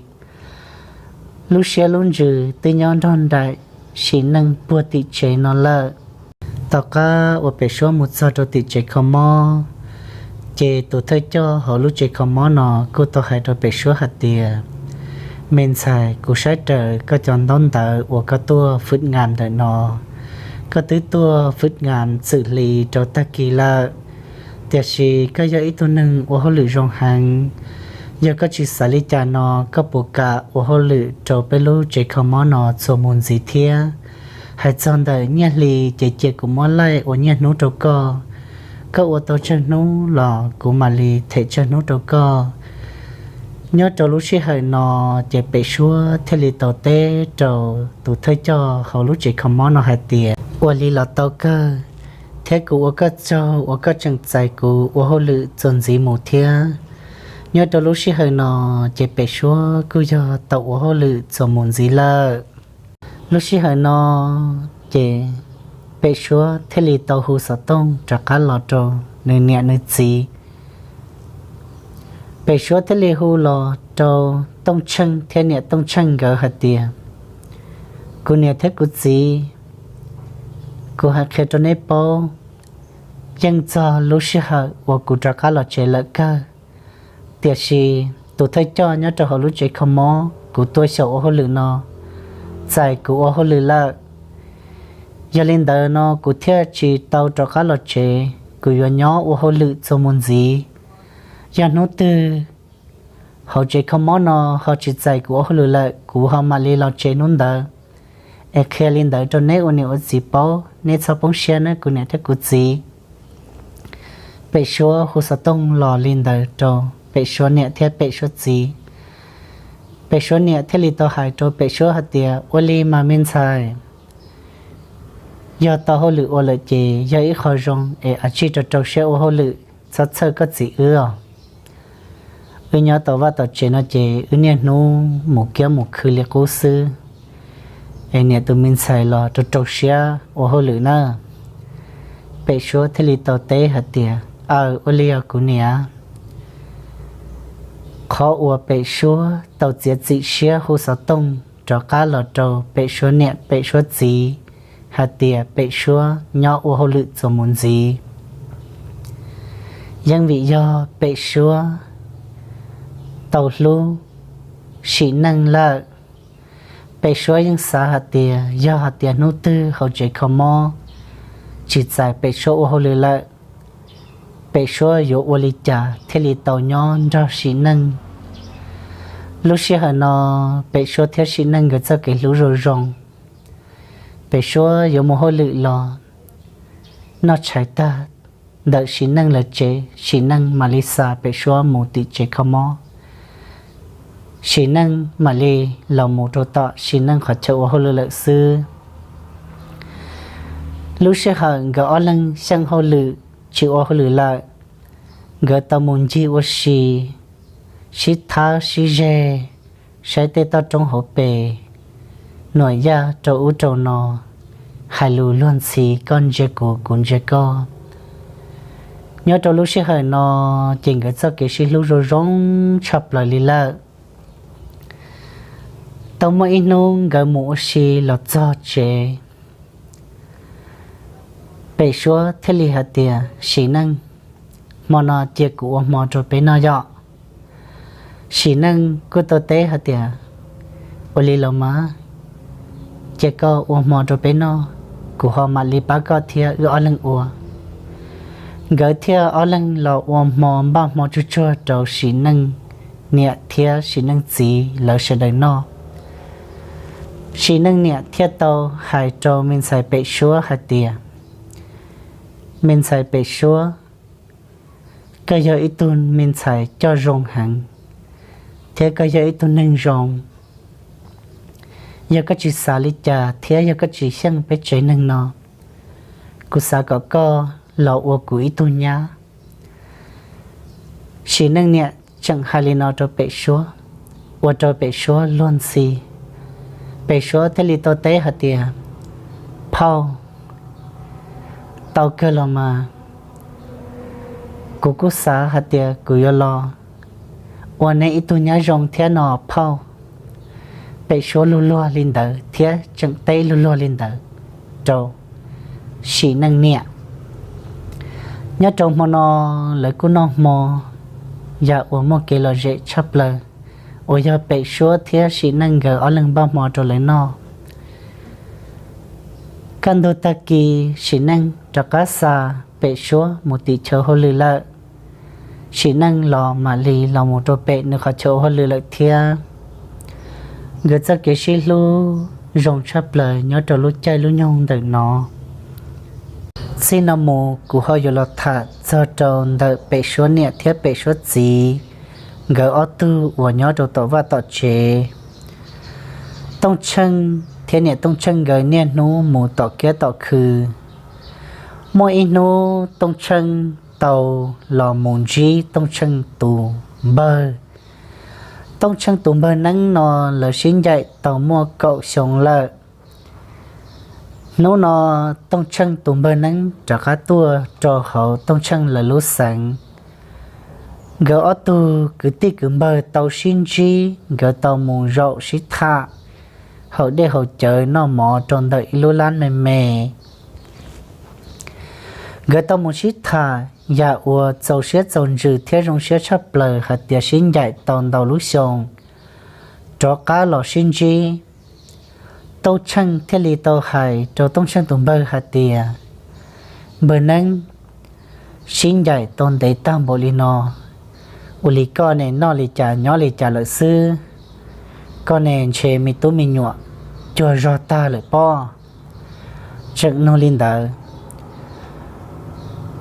lub siab lub ntsws twb nyob nrog nraim sim neej puag tim tsev no lawm. Tom qab uas Pem Suab mus txog rau tim tsev kho mob, ces tus thawj coj hauv lub tsev kho mob no kuj tau hais rau Pem Suab hais tias, me ntxhais, kuv saib raws koj cov ntaub ntawv uas koj tuaj fwm nkas ntawm no, koj twb tuaj fwm nkas txwm hli rau tag kis lawm, tiam sis koj yog ib tug neeg ua hauj lwm zoo heev. Yog koj tsis xav li cas no, koj puas kam ua hauj lwm rau peb lub tsev kho mob no txuas mus ntxiv thiab? Hais txog ntawm nyiaj hli ces cia kuv muab laij ua nyiaj hnub rau koj. Koj ua tau tsawg hnub los kuv mam li them tsawg hnub rau koj. Nyob rau lub sij hawm no ces Pem Suab thiaj li tau teb rau tus thawj coj hauv lub tsev kho mob no hais tias, ua li los tau kawg, thiab kuv ua koj tsaug uas koj tseem txais kuv ua hauj lwm txuas ntxiv mus thiab. Nyob rau lub sij hawm no ces Pem Suab kuj yog tau ua hauj lwm txuas mus ntxiv lawm. Lub sij hawm no ces Pem Suab thiaj li tau hu xov tooj rov qab los rau nws niam nws txiv. Pem Suab thiaj li hu los rau Tooj Tsheej thiab niam Tooj Tsheej nkawd hais tias, kuv niam thiab kuv txiv, kuv hais qhia rau neb paub, yeej txog lub sij hawm uas kuv rov qab los tsev lawm kawg, tiam sis tus thawj coj nyob rau hauv lub tsev kho mob kuv tuaj xyaum ua hauj lwm no txais kuv ua hauj lwm lawm. Yog li ntawd no kuv thiaj tsis tau rov qab los tsev, kuv yuav nyob ua hauj lwm txuas mus ntxiv. Yog hnub twg hauv tsev kho mob no ho tsis txais kuv ua hauj lwm lawm, kuv ho mam li los tsev hnub ntawd. Es qhia li ntawd rau neb ua niam ua txiv paub, neb txhob poob siab nawb kuv niam thiab kuv txiv. Pem Suab hu xov tooj los li ntawd rau Pem Suab niam thiab Pem Suab txiv. Pem Suab niam thiaj li tau hais rau Pem Suab hais tias, ua li mas me ntxhais, yog tau hauj lwm ua lawm ces yog ib qho zoo es ua tsij rau rau siab ua hauj lwm, txhob txhawj koj txiv wb os. Wb nyob tom vaj tom tsev no ces wb niaj hnub mus kiab mus khw li qub xwb, es niam tus me ntxhais los rau rau siab ua hauj lwm na. Pem Suab thiaj li tau teb hais tias, aw, ua li os kuv niam. Qhov uas Pem Suab tau txiav txim siab hu xov tooj rov qab los rau Pem Suab niam Pem Suab txiv hais tias Pem Suab nyob ua hauj lwm txuas mus ntxiv, yeej vim yog Pem Suab tau hlub Sim Neej lawm. Pem Suab yeej xav hais tias yog hais tias hnub twg hauv tsev kho mob tsis txais Pem Suab ua hauj lwm lawm, Pem Suab yuav ua li cas thiaj li tau nyob nrog Sim Neej. Lub sij hawm no Pem Suab thiab Sim Neej nkawd txoj kev hlub zoo zoo. Pem Suab yuav mus hauj lwm los noj tshais tag ntawm Sim Neej lawv tsev, Sim Neej mam li xa Pem Suab mus tim tsev kho mob. Sim Neej mam li los mus rau tom Sim Neej qhov chaw ua hauj lwm lawm xwb. Lub sij hawm nkawd ob leeg xyeej hauj lwm tsis ua hauj lwm lawm, nkawd tau mus ncig ua si, sib thab sib zeg, saib tej toj roob hauv pes, nuam yaj rau ub rau no, hais lus luag ntxhi koj ntsia kuv kuv ntsia koj. Nyob rau lub sij hawm no ces nkawd txoj kev sib hlub zoo zoo tshaj plaws li lawm. Tau muaj ib hnub nkawd mus ua si los txog tsev, Pem Suab thiaj li hais tias, Sim Neej, hmo no cia kuv ua hmo rau peb noj yom. Sim Neej kuj tau teb hais tias, ua li los mas, cia koj ua hmo rau peb noj, kuv ho mam li pab koj thiab wb ob leeg ua. Nkawd thiaj ob leeg los ua hmo npaj hmo tsuag tsuag rau Sim Neej niam thiab Sim Neej txiv lawv sawv daws noj. Sim Neej niam thiaj tau hais rau me ntxhais Pem Suab hais tias, me ntxhais Pem Suab, koj yog ib tug me ntxhais coj zoo heev, thiab koj yog ib tug neeg zoo. Yog koj tsis xav li cas thiab yog koj tsis xyeej peb tsev neeg no, kuv xav kom koj los ua kuv ib tug nyab. Sim Neej niam tseem hais li no rau Pem Suab, ua rau Pem Suab luag ntxhi. Pem Suab thiaj li tau teb hais tias, Phauj, tau kawg los mas, kuv kuj xav hais tias kuv yuav los ua neb ib tug nyab zoo thiab no phauj. Pem Suab luag luag li ntawd thiab tseem teb luag luag li ntawd rau Sim Neej niam. Nyob rau hmo no lawv kuj noj hmo, yam uas muaj kev lom zem tshaj plaws, uas yog Pem Suab thiab Sim Neej nkawd ob leeg npaj hmo rau lawv noj. Kaj ntug tag kis Sim Neej rov qab xa Pem Suab mus tim chaw hauj lwm lawm. Sim Neej los mam li los mus rau pem nws qhov chaw hauj lwm lawm thiab. Nkawd txoj kev sib hlub zoo tshaj plaws nyob rau lub caij lub nyoog ntawm no. Txij no mus kuv ho yuav los tham txog rau ntawm Pem Suab niam thiab Pem Suab txiv nkawd ob tug uas nyob rau tom vaj tom tsev. Tooj Tsheej thiab niam Tooj Tsheej nkawd niaj hnub mus tom kiab tom khw. Muaj ib hnub Tooj Tsheej tau los mus ntsib Tooj Tsheej tus npawg. Tooj Tsheej tus npawg Neeb no lawv sib ncaim tau muaj kaum xyoo lawm. Hnub no Tooj Tsheej tus npawg Neeb rov qab tuaj rau hauv Tooj Tsheej lawv lub xeev. Nkawd ob tug kwv tij kwv npawg tau sib ntsib, nkawd tau mus zaum sib tham haus dej haus cawv noj mov rau ntawm ib lub lab me me. Nkawd tau mus sib tham yam uas txaus siab txaus ntsws thiab zoo siab tshaj plaws hais tias sib ncaim tau ntau lub xyoo rov qab los sib ntsib. Tooj Tsheej thiaj li tau hais rau Tooj Tsheej tus npawg hais tias, Npawg Neeb, sib ncaim tau ntev tag npaum li no, ua li koj ne noj li cas nyob li cas lawm xwb? Koj ne ntshe me tub me nyuam cuag zog tag lawm pob? Tseem nug li ntawd,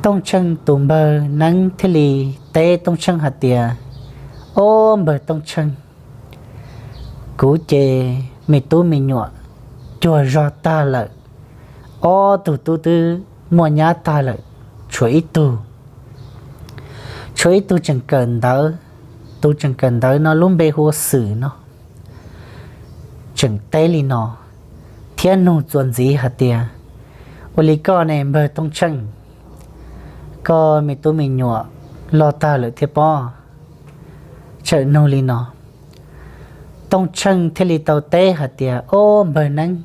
Tooj Tsheej tus npawg Neeb thiaj li teb Tooj Tsheej hais tias, Ob npawg Tooj Tsheej, kuv ces me tub me nyuam cuag zog tag lawm, ob tug tub twb muaj nyab tag lawm, tshuav ib tug, tshuav ib tug tseem kawm ntawv, tus tseem kawm ntawv no lub npe hu ua Xwm no. Tseem teb li no thiab nug txuas ntxiv hais tias, Ua li koj ne npawg Tooj Tsheej, koj me tub me nyuam loj tag lawm thiab pob? Tseem nug li no, Tooj Tsheej thiaj li tau teb hais tias, Ob npawg Neeb,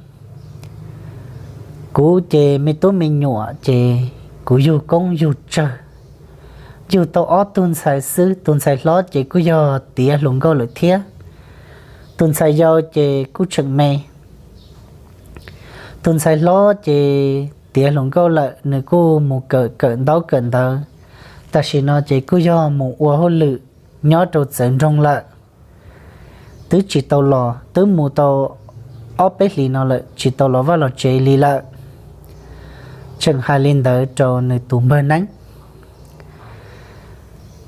kuv ces me tub me nyuam ces kuv yug koob yug tsawg, yug tau ob tug ntxhais xwb, tus ntxhais hlob ces kuj yog tiav hluas nkauj lawm thiab, tus ntxhais yau ces kuj tseem me. Tus ntxhais hlob ces tiav hluas nkauj lawm, nws kuj mus kawm kawm ntaub kawm ntawv, tam sim no ces kuj yog mus ua hauj lwm nyob rau txawv nroog lawm. Twb tsis tau los, twb mus tau ob peb hlis no lawm tsis tau los vaj los tsev li lawm. Tseem hais li ntawd rau nws tus npawg Neeb.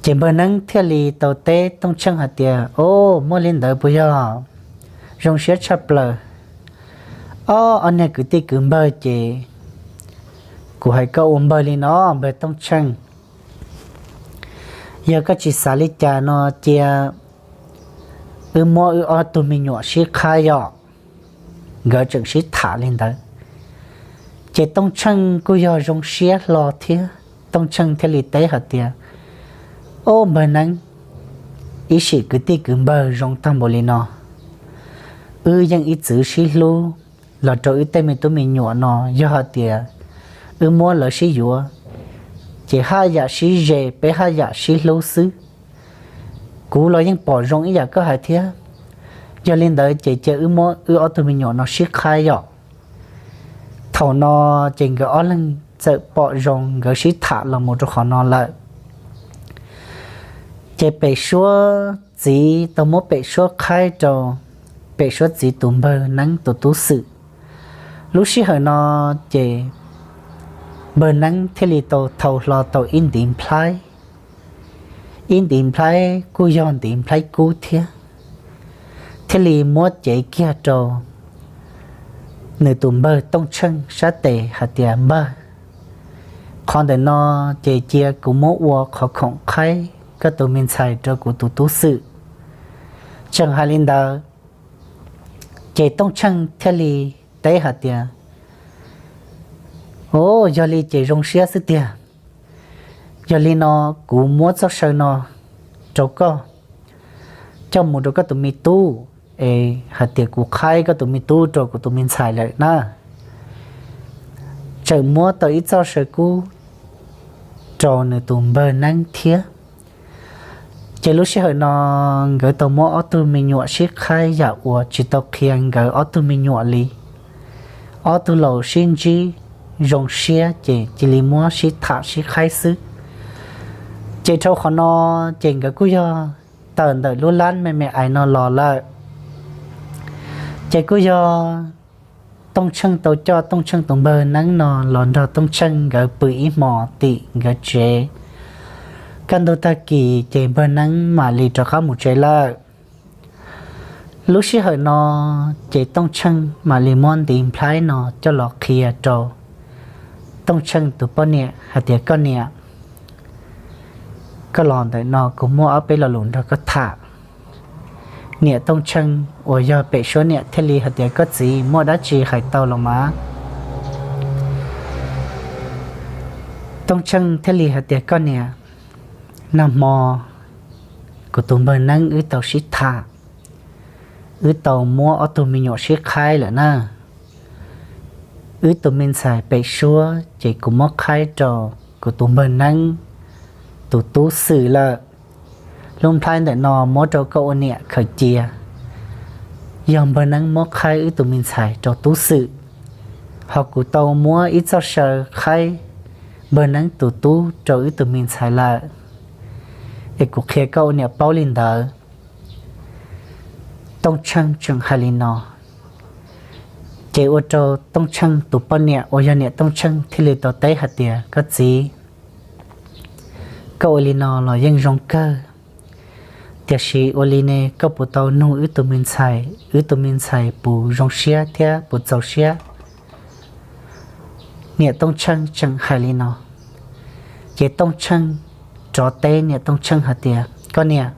Ces npawg Neeb thiaj li tau teb Tooj Tsheej hais tias, Ob, muaj li ntawd puas yog? Zoo siab tshaj plaws. Ob, ob niag kwv tij kwv npawg ces kuv hais koj ua npawg li no, npawg Tooj Tsheej, yog koj tsis xav li cas no cia wb muab wb ob tug me nyuam sib qhaib yom. Nkawd tseem sib tham li ntawd, ces Tooj Tsheej kuj yog zoo siab hlo thiab, Tooj Tsheej thiaj li teb hais tias, Ob, npawg Neeb, ib sim kwv tij kwv npawg zoo tag npaum li no, wb yeej ib txwm sib hlub, los rau wb tej me tub me nyuam no yog hais tias wb muab lawv sib yuav, ces haj yam sib ze, peb haj yam sib hlub xwb. Kuv los yeej pom zoo ib yam koj hais thiab. Yog li ntawd ces cia wb muab wb ob tug me nyuam no sib qhaib yom. Thaum no ces nkawd ob leeg txawm pom zoo nkawd sib tham los mus rau qhov no lawm. Ces Pem Suab txiv tau muab Pem Suab qhaib rau Pem Suab txiv tus npawg Neeb tus tub Xwm. Lub sij hawm no ces npawg Neeb thiaj li tau thau hlo tau ib ntiv nplhaib. Ib ntiv nplhaib kuj yog ntiv nplhaib kub thiab, thiaj li muab cev kiag rau nws tus npawg Tooj Tsheej sab tes hais tias, Npawg, Qhov ntawm no ces cia kuv muab ua qhov khoom qhaib koj tus me ntxhais rau kuv tus tub xwm. Tseem hais li ntawd, ces Tooj Tsheej thiaj li teb hais tias, O, yog li ces zoo siab xwb tiag. Yog li no kuv muab txoj saw no rau koj, coj mus rau koj tus me tub, es hais tias kuv qhaib koj tus me tub rau kuv tus me ntxhais lawm na. Tseem muab tau ib txoj saw kub rau nws tus npawg Neeb thiab. Ces lub sij hawm no nkawd tau muab ob tug me nyuam sib qhaib yam uas tsis tau qhia nkawd ob tug me nyuam li. Ob tug laus sib ntsib zoo siab ces cia li muab sib tham sib qhaib xwb. Ces dhau qhov no, ces nkawd kuj yog tawm ntawm lub lab me me ais no los lawm. Ces kuj yog Tooj Tsheej tau coj Tooj Tsheej tus npawg Neeb no los nrog Tooj Tsheej nkawd pw ib hmos tim nkawd tsev. Kaj ntug tag kis ces npawg Neeb mam li rov qab mus tsev lawm. Lub sij hawm no, ces Tooj Tsheej mam li muab ntiv nplhaib no coj los qhia rau Tooj Tsheej tus poj niam hais tias, Koj niam, koj los ntawm no kuv muaj ob peb lo lus nrog koj tham. Niam Tooj Tsheej uas yog pem suab niam thiaj li hais tias, Koj txiv, muaj dab tsi hais tau los mas? Tooj Tsheej thiaj li hais tias, Koj niam, nag hmo kuv tus npawg Neeb wb tau sib tham, wb tau muab ob tug me nyuam sib qhaib lawm na. Wb tus me ntxhais pem suab ces kuv muab qhaib rau kuv tus npawg Neeb tus tub xwm lawm. Lub nplhaib ntawm no muab rau koj ua niam khaws cia, yog npawg Neeb muab qhaib wb tus me ntxhais rau tub xwm. Ho kuv tau muab ib txoj saw qhaib npawg Neeb tus tub rau wb tus me ntxhais lawm, es kuv qhia koj ua niam paub li ntawd. Tooj Tsheej tseem hais li no, ces ua rau Tooj Tsheej tus poj niam uas yog niam Tooj Tsheej thiaj li tau teb hais tias, Koj txiv, koj ua li no los yeej zoo kawg, tiam sis ua li ne koj puas tau nug wb tus me ntxhais, wb tus me ntxhais puas zoo siab thiab puas txaus siab? Niam Tooj Tsheej tseem hais li no, ces Tooj Tsheej rov teb niam Tooj Tsheej hais tias, Koj niam,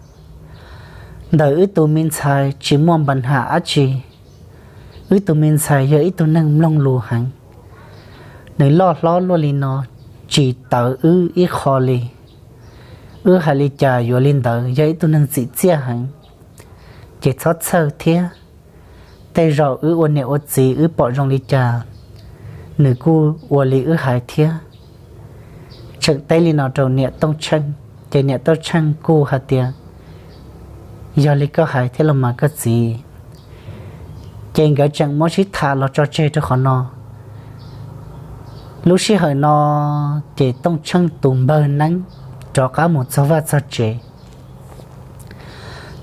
ntawm wb tus me ntxhais tsis muaj npa nham dab tsi. Wb tus me ntxhais yog ib tug neeg mloog lus heev, nws loj hlob luaj li no tsis tawv wb ib qho li. Wb hais li cas yuav li ntawd, yog ib tug neeg txim txiaj heev, ces txhob txhawj thiab. Tej zaum wb ua niam ua txiv wb pom zoo li cas, nws kuj ua li wb hais thiab. Tseem teb li no rau niam Tooj Tsheej, ces niam Tooj Tsheej kuj hais tias, Yog li koj hais thiab los mas koj txiv. Ces nkawd tseem muab sib tham los tso tseg rau qhov no. Lub sij hawm no, ces Tooj Tsheej tus npawg Neeb rov qab mus txog vaj txog tsev.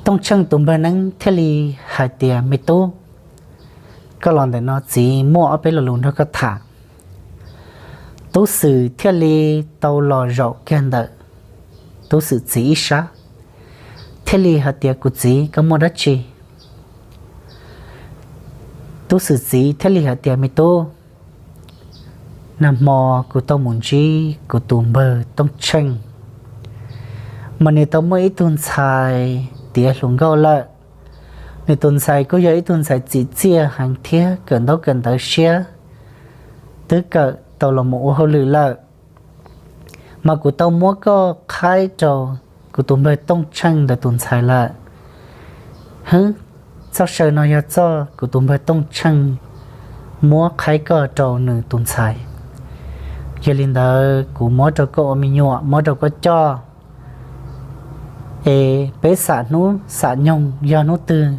Tooj Tsheej tus npawg Neeb thiaj li hais tias, Me tub, koj los ntawm no txiv muaj ob peb lo lus nrog koj tham. Tub Xwm thiaj li tau los zaum kiag ntawm Tub Xwm txiv ib sab, thiaj li hais tias, Kuv txiv, koj muaj dab tsi? Tub Xwm txiv thiaj li hais tias, Me tub, nag hmo kuv tau mus ntsib kuv tus npawg Tooj Tsheej, mas nws tau muaj ib tug ntxhais tiav hluas nkauj lawm. Nws tus ntxhais kuj yog ib tug ntxhais txim txiaj heev thiab kawm ntaub kawm ntawv siab, twb kawm tau los mus ua hauj lwm lawm. Mas kuv tau muab koj qhaib rau kuv tus npawg Tooj Tsheej ntawd tus ntxhais lawm. Hwb, txoj saw no yog txoj kuv tus npawg Tooj Tsheej muab qhaib koj rau nws tus ntxhais. Yog li ntawd kuv muab rau koj ua me nyuam, muab rau koj coj. Es peb xam hnub xam nyoog, yog hnub twg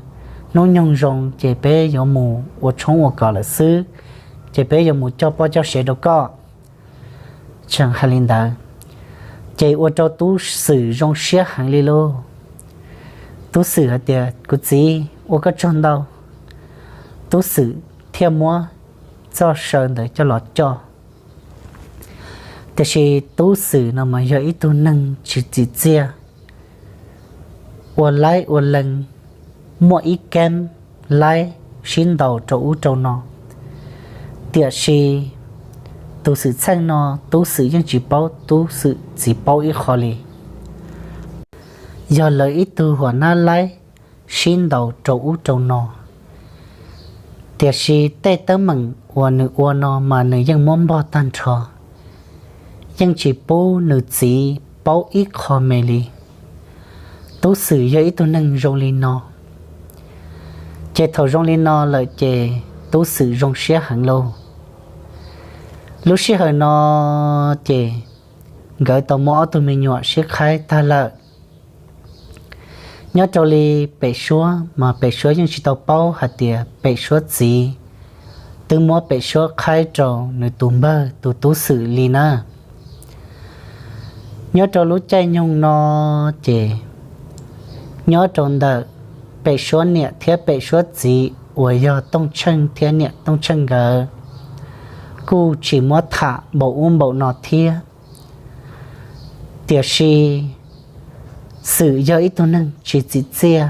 hnub nyoog zoo ces peb yuav mus ua tshoob ua kos lawm xwb, ces peb yuav mus coj poj coj sev rau koj. Tseem hais li ntawd, ces ua rau Tub Xwm zoo siab heev li lauj. Tub Xwm hais tias, Kuv txiv, ua koj tsaug ntau. Tub Xwm thiaj muab txoj saw ntawd coj los coj. Tiam sis Tub Xwm no mas yog ib tug neeg tsis txim txiaj, ua laib ua lees, muaj ib keeb laib sib ntaus rau ub rau no. Tiam sis Tus xwm txheej no Tub Xwm yeej tsis paub, Tub Xwm txiv paub ib qho li. Yog lawv ib tug huam nab laib sib ntaus rau ub rau no, tiam sis tej teeb meem uas nws ua no mas nws yeej muab npog tag nrho, yeej tsis pub nws txiv paub ib qho me li. Tub Xwm yog ib tug neeg zoo li no, ces thaum zoo li no lawm ces Tub Xwm zoo siab heev lauj. Lub sij hawm no ces nkawd tau muab ob tug me nyuam sib qhaib tag lawm. Nyob rau li Pem Suab mas Pem Suab yeej tsis tau paub hais tias Pem Suab txiv twb muab Pem Suab qhaib rau nws tus npawg tus Tub Xwm li na. Nyob rau lub caij nyoog no ces nyob rau ntawm Pem Suab niam thiab Pem Suab txiv uas yog Tooj Tsheej thiab niam Tooj Tsheej nkawd kuj tsis muab tham npaum ub npaum no thiab. Tiam sis Xwm yog ib tug neeg tsis txim txiaj,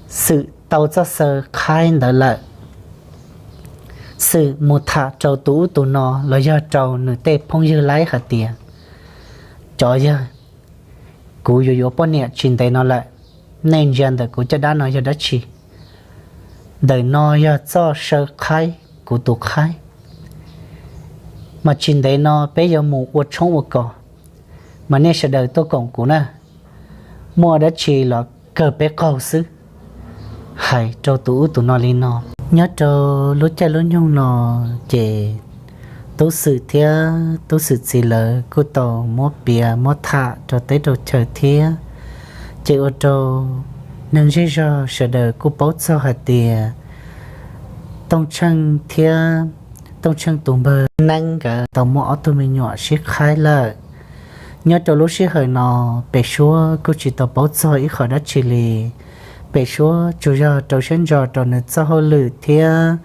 Xwm tau txoj xaw qhaib ntawd lawm, Xwm mus tham rau tus ub tus no los yog rau nws tej phooj ywg laib hais tias, cov yawg, kuv yuav yuav poj niam tsis ntev no lawm, nej ntsia ntawm kuv caj dab no yog dab tsi? Ntawm no yog txoj saw qhaib kuv tus qhaib, mas tsis ntev no peb yuav mus ua tshoob ua kos, mas nej sawv daws tuaj koom kuv na, muaj dab tsi los kawg peb qaug xwb. Hais rau tus ub tus no li no. Nyob rau lub caij lub nyoog no ces Tub Xwm thiab Tub Xwm txiv lawv kuj tau muab piav muab tham rau teb rau chaw thiab, ces ua rau neeg zej zog sawv daws kuj paub txog hais tias Tooj Tsheej thiab Tooj Tsheej tus npawg Neeb nkawd tau muaj ob tug me nyuam sib qhaib lawm. Nyob rau lub sij hawm no Pem Suab kuj tsis tau paub txog ib qho dab tsi li. Pem Suab tsuas yog rau siab ntso rau nws txoj hauj lwm thiab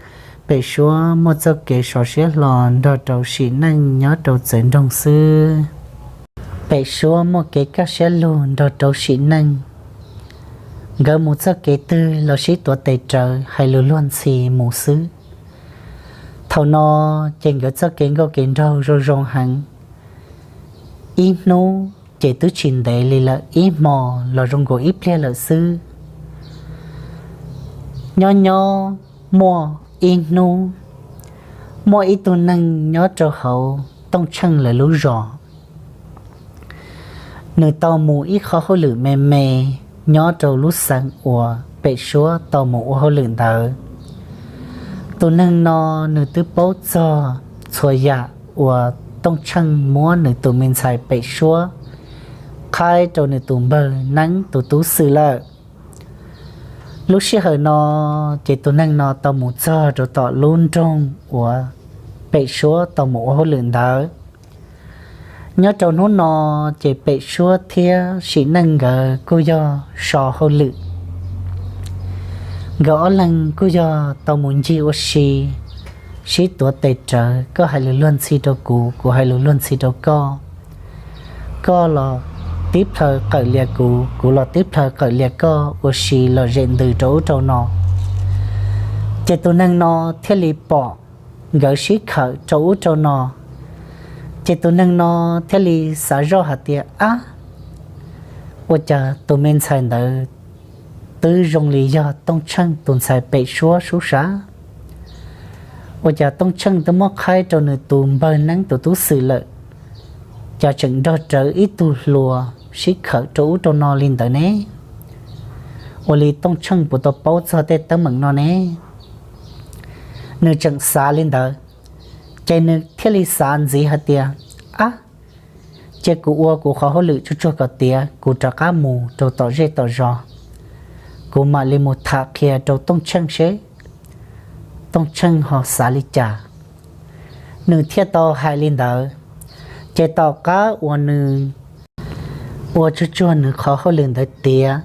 Pem Suab muaj txoj kev sov siab hlo nrog rau sim neej nyob rau txawv nroog xwb. Pem Suab muaj kev kaj siab lug nrog rau sim neej, nkawd mus txoj kev twg los sib tuav tes rawv hais lus luag ntxhi mus xwb. Thaum no ces nkawd txoj kev nkauj kev nraug zoo zoo heev. Ib hnub ces twb tsis ntev li lawm, ib hmo los zoo nkaus ib pliag lawm xwb. Nyob nyob muaj ib hnub, muaj ib tug neeg nyob rau hauv Tooj Tsheej lawv lub zos, nws tau mus ib qhov hauj lwm me me nyob rau lub xeev uas Pem Suab tau mus ua hauj lwm ntawd. Tus neeg no nws twb paub txog txhua yam uas Tooj Tsheej muab nws tus me ntxhais Pem Suab qhaib rau nws tus npawg Neeb tus tub xwm lawm. Lub sij hawm no ces tus neeg no tau mus txog rau tom lub nroog uas Pem Suab tau mus ua hauj lwm ntawd. Nyob rau hnub no ces Pem Suab thiab sim neej nkawd kuj yog so hauj lwm. Nkawd ob leeg kuj yog tau mus ncig ua si, sib tuav tes rawv, koj hais lus luag ntxhi rau kuv, kuv hais lus luag ntxhi rau koj. Koj los tib plhaw qawm lias kuv, kuv los tib plhaw qawm lias koj, ua si lom zem ntws rau ub rau no. Ces tus neeg no thiaj li pom nkawd sib khawm rau ub rau no. Ces tus neeg no thiaj li xav zoj hais tias, ab, ua cas tus me ntxhais ntawd twb zoo li yog Tooj Tsheej tus ntxhais Pem Suab sub sav? Ua cas Tooj Tsheej twb muab qhaib rau nws tus npawg Neeb tus tub xwm lawm, cas tseem nrog rawv ib tug hluas sib khawm rau ub rau no li ntawd ne? Ua li Tooj Tsheej puas tau paub txog tej teeb meem no ne? Nws tseem xav li ntawd, ces nws thiaj li xav ntxiv hais tias, ab, cia kuv ua kuv qhov hauj lwm tsuag tsuag kom tiav, kuv rov qab mus rau tom zej tom zos, kuv mam li mus tham qhia rau Tooj Tsheej seb Tooj Tsheej ho xav li cas. Nws thiaj tau hais li ntawd. Ces tom qab uas nws ua tsuag tsuag nws qhov hauj lwm ntawd tiav,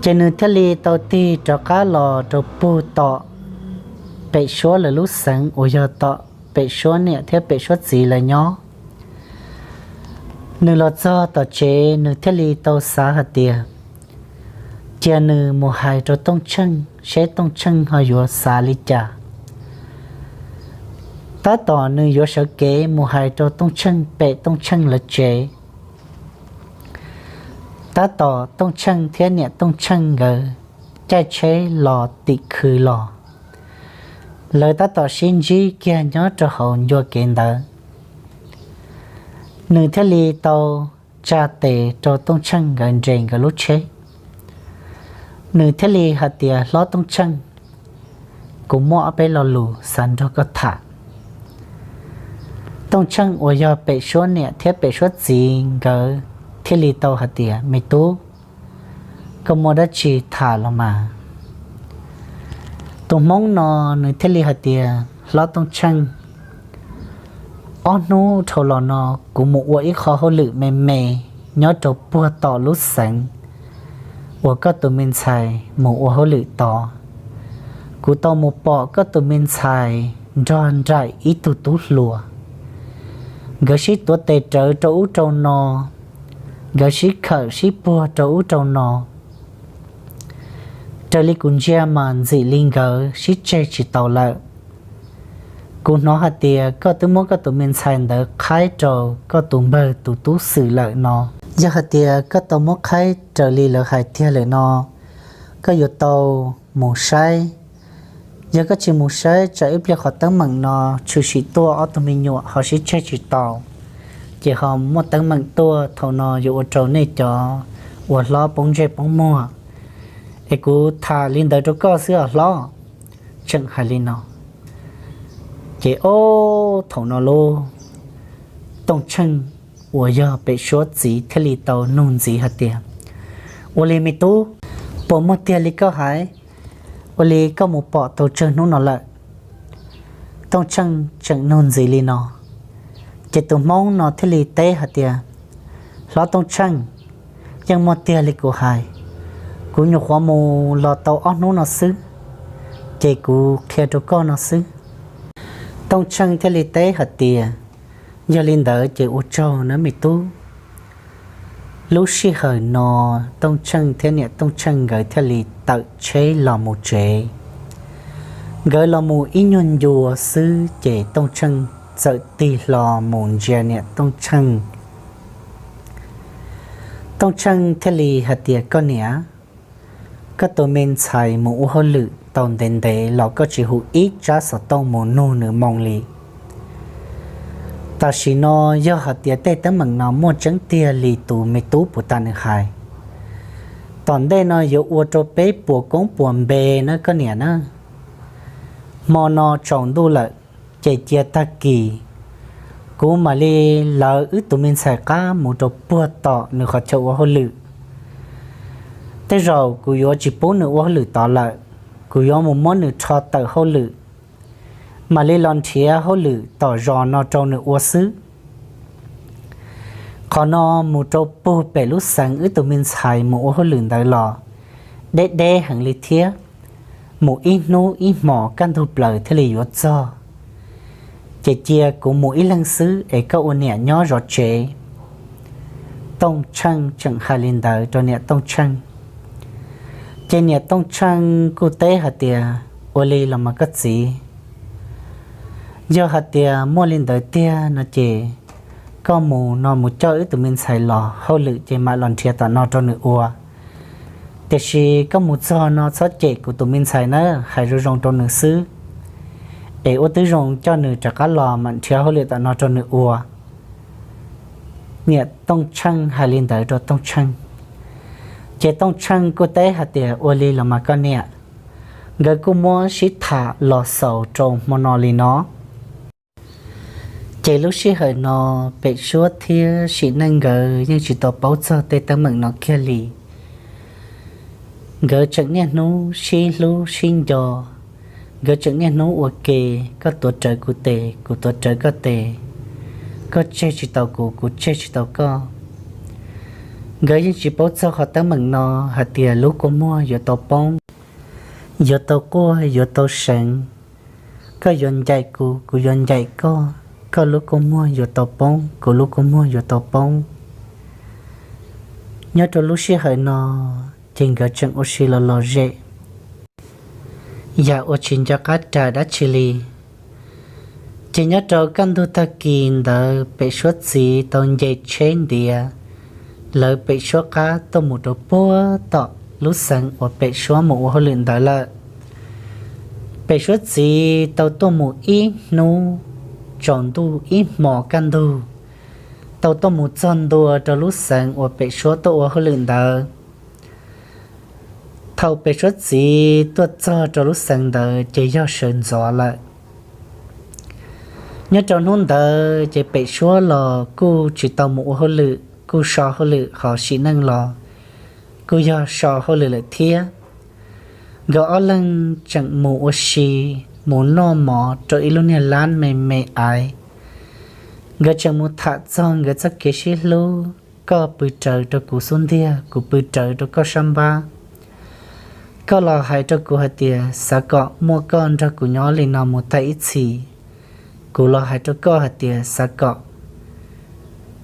ces nws thiaj li tau tig rov qab los rau puag tom Pem Suab lawv lub xeev uas yog tom Pem Suab niam thiab Pem Suab txiv lawv nyob. Nws los txog tom tsev nws thiaj li tau xav hais tias, cia nws mus hais rau Tooj Tsheej seb Tooj Tsheej ho yuav xav li cas. Tab tom nws yuav sawv kev mus hais rau Tooj Tsheej pem Tooj Tsheej lawv tsev, tab tom Tooj Tsheej thiab niam Tooj Tsheej nkawd caij tsheb los tim khw los. Lawv tab tom sib ntsib kiag nyob rau hauv ncua kev ntawd, nws thiaj li tau tsa tes rau Tooj Tsheej nkawd nres nkawd lub tsheb. Nws thiaj li hais tias, Hlob Tooj Tsheej, kuv muaj ob peb lo lus xav nrog koj tham. Tooj Tsheej uas yog pem suab niam thiab pem suab txiv nkawd thiaj li tau hais tias, Me tub, koj muaj dab tsi tham los mas. Tus hmoob no nws thiaj li hais tias, Hlob Tooj Tsheej, ob hnub dhau los no kuv mus ua ib qho hauj lwm me me nyob rau puag tom lub xeev uas koj tus me ntxhais mus ua hauj lwm tod. Kuv tau mus pom koj tus me ntxhais nrog nraim ib tug tub hluas, nkawd sib tuav tes rawv rau ub rau no, nkawd sib khawm sib puag rau ub rau no, raws li kuv ntsia mas ntxim li nkawd sib tseg tsis tau lawm. Kuv hnov hais tias koj twb muab koj tus me ntxhais ntawd qhaib rau koj tus npawg tus tub xwm lawm no. Yog hais tias koj tau muab qhaib raws li lawv hais tiag lawm no, koj yuav tau mus saib. Yog koj tsis mus saib, tsam ib pliag qhov teeb meem no tshwm sim tuaj ob tug me nyuam ho sib tseg tsis tau, ces ho muaj teeb meem tuaj thaum no yuav ua rau nej cov uas hlob poob ntsej poob muag. Es kuv tham li ntawd rau koj xwb os hlob. Tseem hais li no, ces ob thaum no lub Tooj Tsheej uas yog pem suab txiv thiaj li tau nug ntxiv hais tias, Ua li me tub, puas muaj tiag li koj hais? Ua li koj mus pom tau tsawg hnub no lawm? Tooj Tsheej tseem nug ntxiv li no, ces tus hmoob no thiaj li teb hais tias, Hlob Tooj Tsheej, yeej muaj tiag li kuv hais. Kuv nyuam qhuav mus los tau ob hnub no xwb, ces kuv qhia rau koj no xwb. Tooj Tsheej thiaj li teb hais tias, Yog li ntawd ces ua tsaug nawb me tub. Lub sij hawm no Tooj Tsheej thiab niam Tooj Tsheej nkawd thiaj li tawm tsheb los mus tsev. Nkawd los mus ib nyuag ncua xwb ces Tooj Tsheej txawm tig hlo mus ntsia niam Tooj Tsheej. Tooj Tsheej thiaj li hais tias, Koj niam, koj tus me ntxhais mus ua hauj lwm tau ntev ntev los koj tsis hu ib tsab xov tooj mus nug nws moo li. Tam sim no yog hais tias tej teeb meem no muaj tseeb tiag li tus me tub puas tas nws hais, tom ntej no yuav ua rau peb puas koob puas npe na koj niam na. Hmo no tsaus ntuj lawm, ces cia tag kis kuv mam li lawv wb tus me ntxhais qab mus rau puag tom nws qhov chaw ua hauj lwm. Tej zaum kuv yuav tsis pub nws ua hauj lwm tod lawm, kuv yuav mus muab nws rho tawm hauj lwm, mam li los nrhiav hauj lwm tom zos no rau nws ua xwb. Qhov no mus rau puag pem lub xeev wb tus me ntxhais mus ua hauj lwm ntawd los deb deb heev li thiab, mus ib hnub ib hmos kaj ntug plaws thiaj li yuav txog. Ces cia kuv mus ib leeg xwb es koj ua niam nyob zov tsev. Tooj Tsheej tseem hais li ntawd rau niam Tooj Tsheej. Ces niam Tooj Tsheej kuj teb hais tias, Ua li los mas koj txiv, yog hais tias muaj li ntawd tiag no ces koj mus no mus coj wb tus me ntxhais los hauj lwm ces mam los nrhiav tom no rau nws ua. Tiam sis koj mus txog no txhob cem kuv tus me ntxhais nawb, hais zoo zoo rau nws xwb, es ua tib zoo coj nws rov qab los mam nrhiav hauj lwm tom no rau nws ua. Niam Tooj Tsheej hais li ntawd rau Tooj Tsheej, ces Tooj Tsheej kuj teb hais tias, Ua li los mas koj niam. Nkawd kuj muab sib tham los xaus rau hmo no li no. Ces lub sij hawm no, Pem Suab thiab Sim Neej nkawd yeej tsis tau paub txog tej teeb meem no kiag li. Nkawd tseem niaj hnub sib hlub sib nco, nkawd tseem niaj hnub ua ke, koj tuav rawv kuv tes, kuv tuav rawv koj tes, koj tseg tsis tau kuv, kuv tseg tsis tau koj. Nkawd yeej tsis paub txog qhov teeb meem no hais tias lub kua muag yuav tau poob, yuav tau quaj, yuav tau seev, koj yuav ncaim kuv, kuv yuav ncaim koj, koj lub kua muag yuav tau poob, kuv lub kua muag yuav tau poob. Nyob rau lub sij hawm no, ces nkawd tseem ua si los lom zem, yam uas tsis nco qab ras dab tsi li. Ces nyob rau kaj ntug tag kis ntawd Pem Suab txiv tau nce tsheb ntiav lawv Pem Suab qab tuaj mus rau puag tom lub xeev uas Pem Suab mus ua hauj lwm ntawd lawm. Pem Suab txiv tau tuaj mus ib hnub tsaus ntuj ib hmos kaj ntug, tau tuaj mus txog ntua rau lub xeev uas Pem Suab tuaj ua hauj lwm ntawd. Thaum Pem Suab txiv tuaj txog rau lub xeev ntawd ces yog sawv ntxov lawm. Nyob rau hnub ntawd ces Pem Suab los kuj tsis tau mus ua hauj lwm, kuj so hauj lwm, ho Sim Neej los kuj yog so hauj lwm lawm thiab. Nkawd ob leeg tseem mus ua si, mus noj mov rau ib lub niag lab me me aiv. Nkawd tseem mus tham txog nkawd txoj kev sib hlub, koj pw rawv rau kuv xub ntiag, kuv pw rawv rau koj sab npab. Koj los hais rau kuv hais tias xav kom muaj koj nrog kuv nyob li no mus tag ib txhis, kuv los hais rau koj hais tias xav kom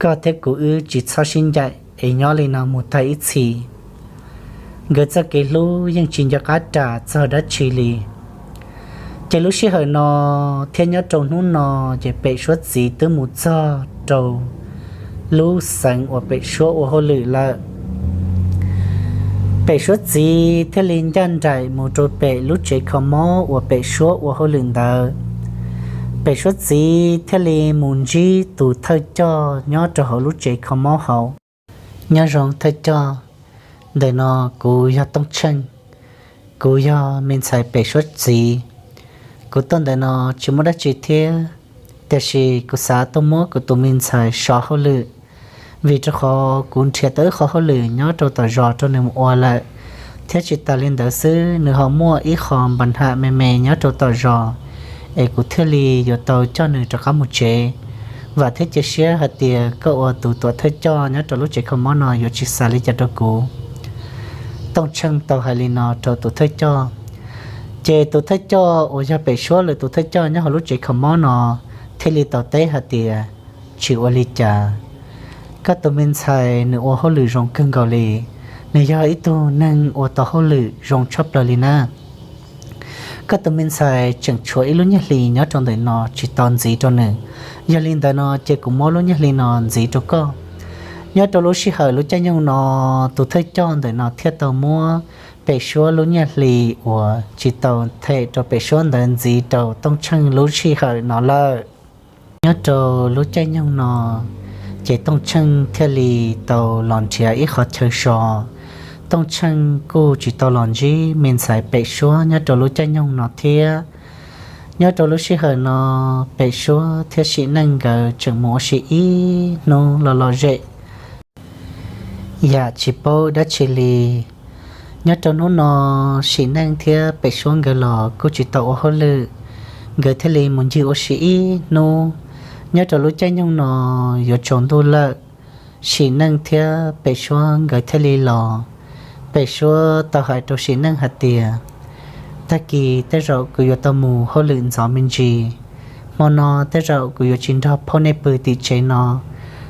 koj thiab kuv wb tsis txhob sib ncaim es nyob li no mus tag ib txhis. Nkawd txoj kev hlub yeej tsis nco qab ras txog dab tsi li. Ces lub sij hawm no thiab nyob rau hnub no ces Pem Suab txiv twb mus txog rau lub xeev uas Pem Suab ua hauj lwm lawm. Pem Suab txiv thiaj li ncaj nraim mus rau pem lub tsev kho mob uas Pem Suab ua hauj lwm ntawd. Pem Suab txiv thiaj li mus ntsib tus thawj coj nyob rau hauv lub tsev kho mob hauv. Nyob zoo thawj coj, ntawm no kuv yog Tooj Tsheej, kuv yog me ntxhais Pem Suab txiv. Kuv tuaj ntawm no tsis muaj dab tsi thiab, tiam sis kuv xav tuaj muab kuv tus me ntxhais so hauj lwm, vim rau qhov kuv nrhiav tau ib qho hauj lwm nyob rau tom zos rau nws mus ua lawm, thiab tsis tas li ntawd xwb nws ho muaj ib qho npa ham me me nyob rau tom zos, es kuv thiaj li yuav tau coj nws rov qab mus tsev. Vam thiab cia siab hais tias koj ua tus tuam thawj coj nyob rau lub tsev kho mob no yuav tsis xav li cas rau kuv. Tooj Tsheej tau hais li no rau tus thawj coj, ces tus thawj coj uas yog Pem Suab lawv tus thawj coj nyob hauv lub tsev kho mob no thiaj li tau teb hais tias, tsis ua li cas. Koj tus me ntxhais nws ua hauj lwm zoo kawg nkaus li, nws yog ib tug neeg ua tau hauj lwm zoo tshaj plaws li na. Koj tus me ntxhais tseem tshuav ib lub nyiaj hlis nyob rau ntawm no tsis tau ntxiv rau nws, yog li ntawd no ces kuv muab lub nyiaj hli no ntxiv rau koj. Nyob rau lub sij hawm lub caij nyoog no, tus thawj coj ntawm no thiaj tau muab Pem Suab lub nyiaj hli uas tsis tau them rau Pem Suab ntawd ntxiv rau Tooj Tsheej lub sij hawm no lawm. Nyob rau lub caij nyoog no, ces Tooj Tsheej thiaj li tau los nrhiav ib qhov chaw so. Tooj Tsheej kuj tsis tau los ntsib me ntxhais Pem Suab nyob rau lub caij nyoog no thiab. Nyob rau lub sij hawm no, Pem Suab thiab Sim Neej nkawd tseem mus ua si ib hnub lom lom zem yam tsis paub dab tsi li. Nyob rau hnub no, Sim Neej thiab Pem Suab nkawd los kuj tsis tau ua hauj lwm, nkawd thiaj li mus ncig ua si ib hnub. Nyob rau lub caij nyoog no yuav tsaus ntuj lawm, Sim Neej thiab Pem Suab nkawd thiaj li los. Pem Suab tau hais rau Sim Neej hais tias, tag kis tej zaum kuv yuav tau mus hauj lwm ntxov me ntsis. Hmo no tej zaum kuv yuav tsis nrog phauj nej pw tim tsev no,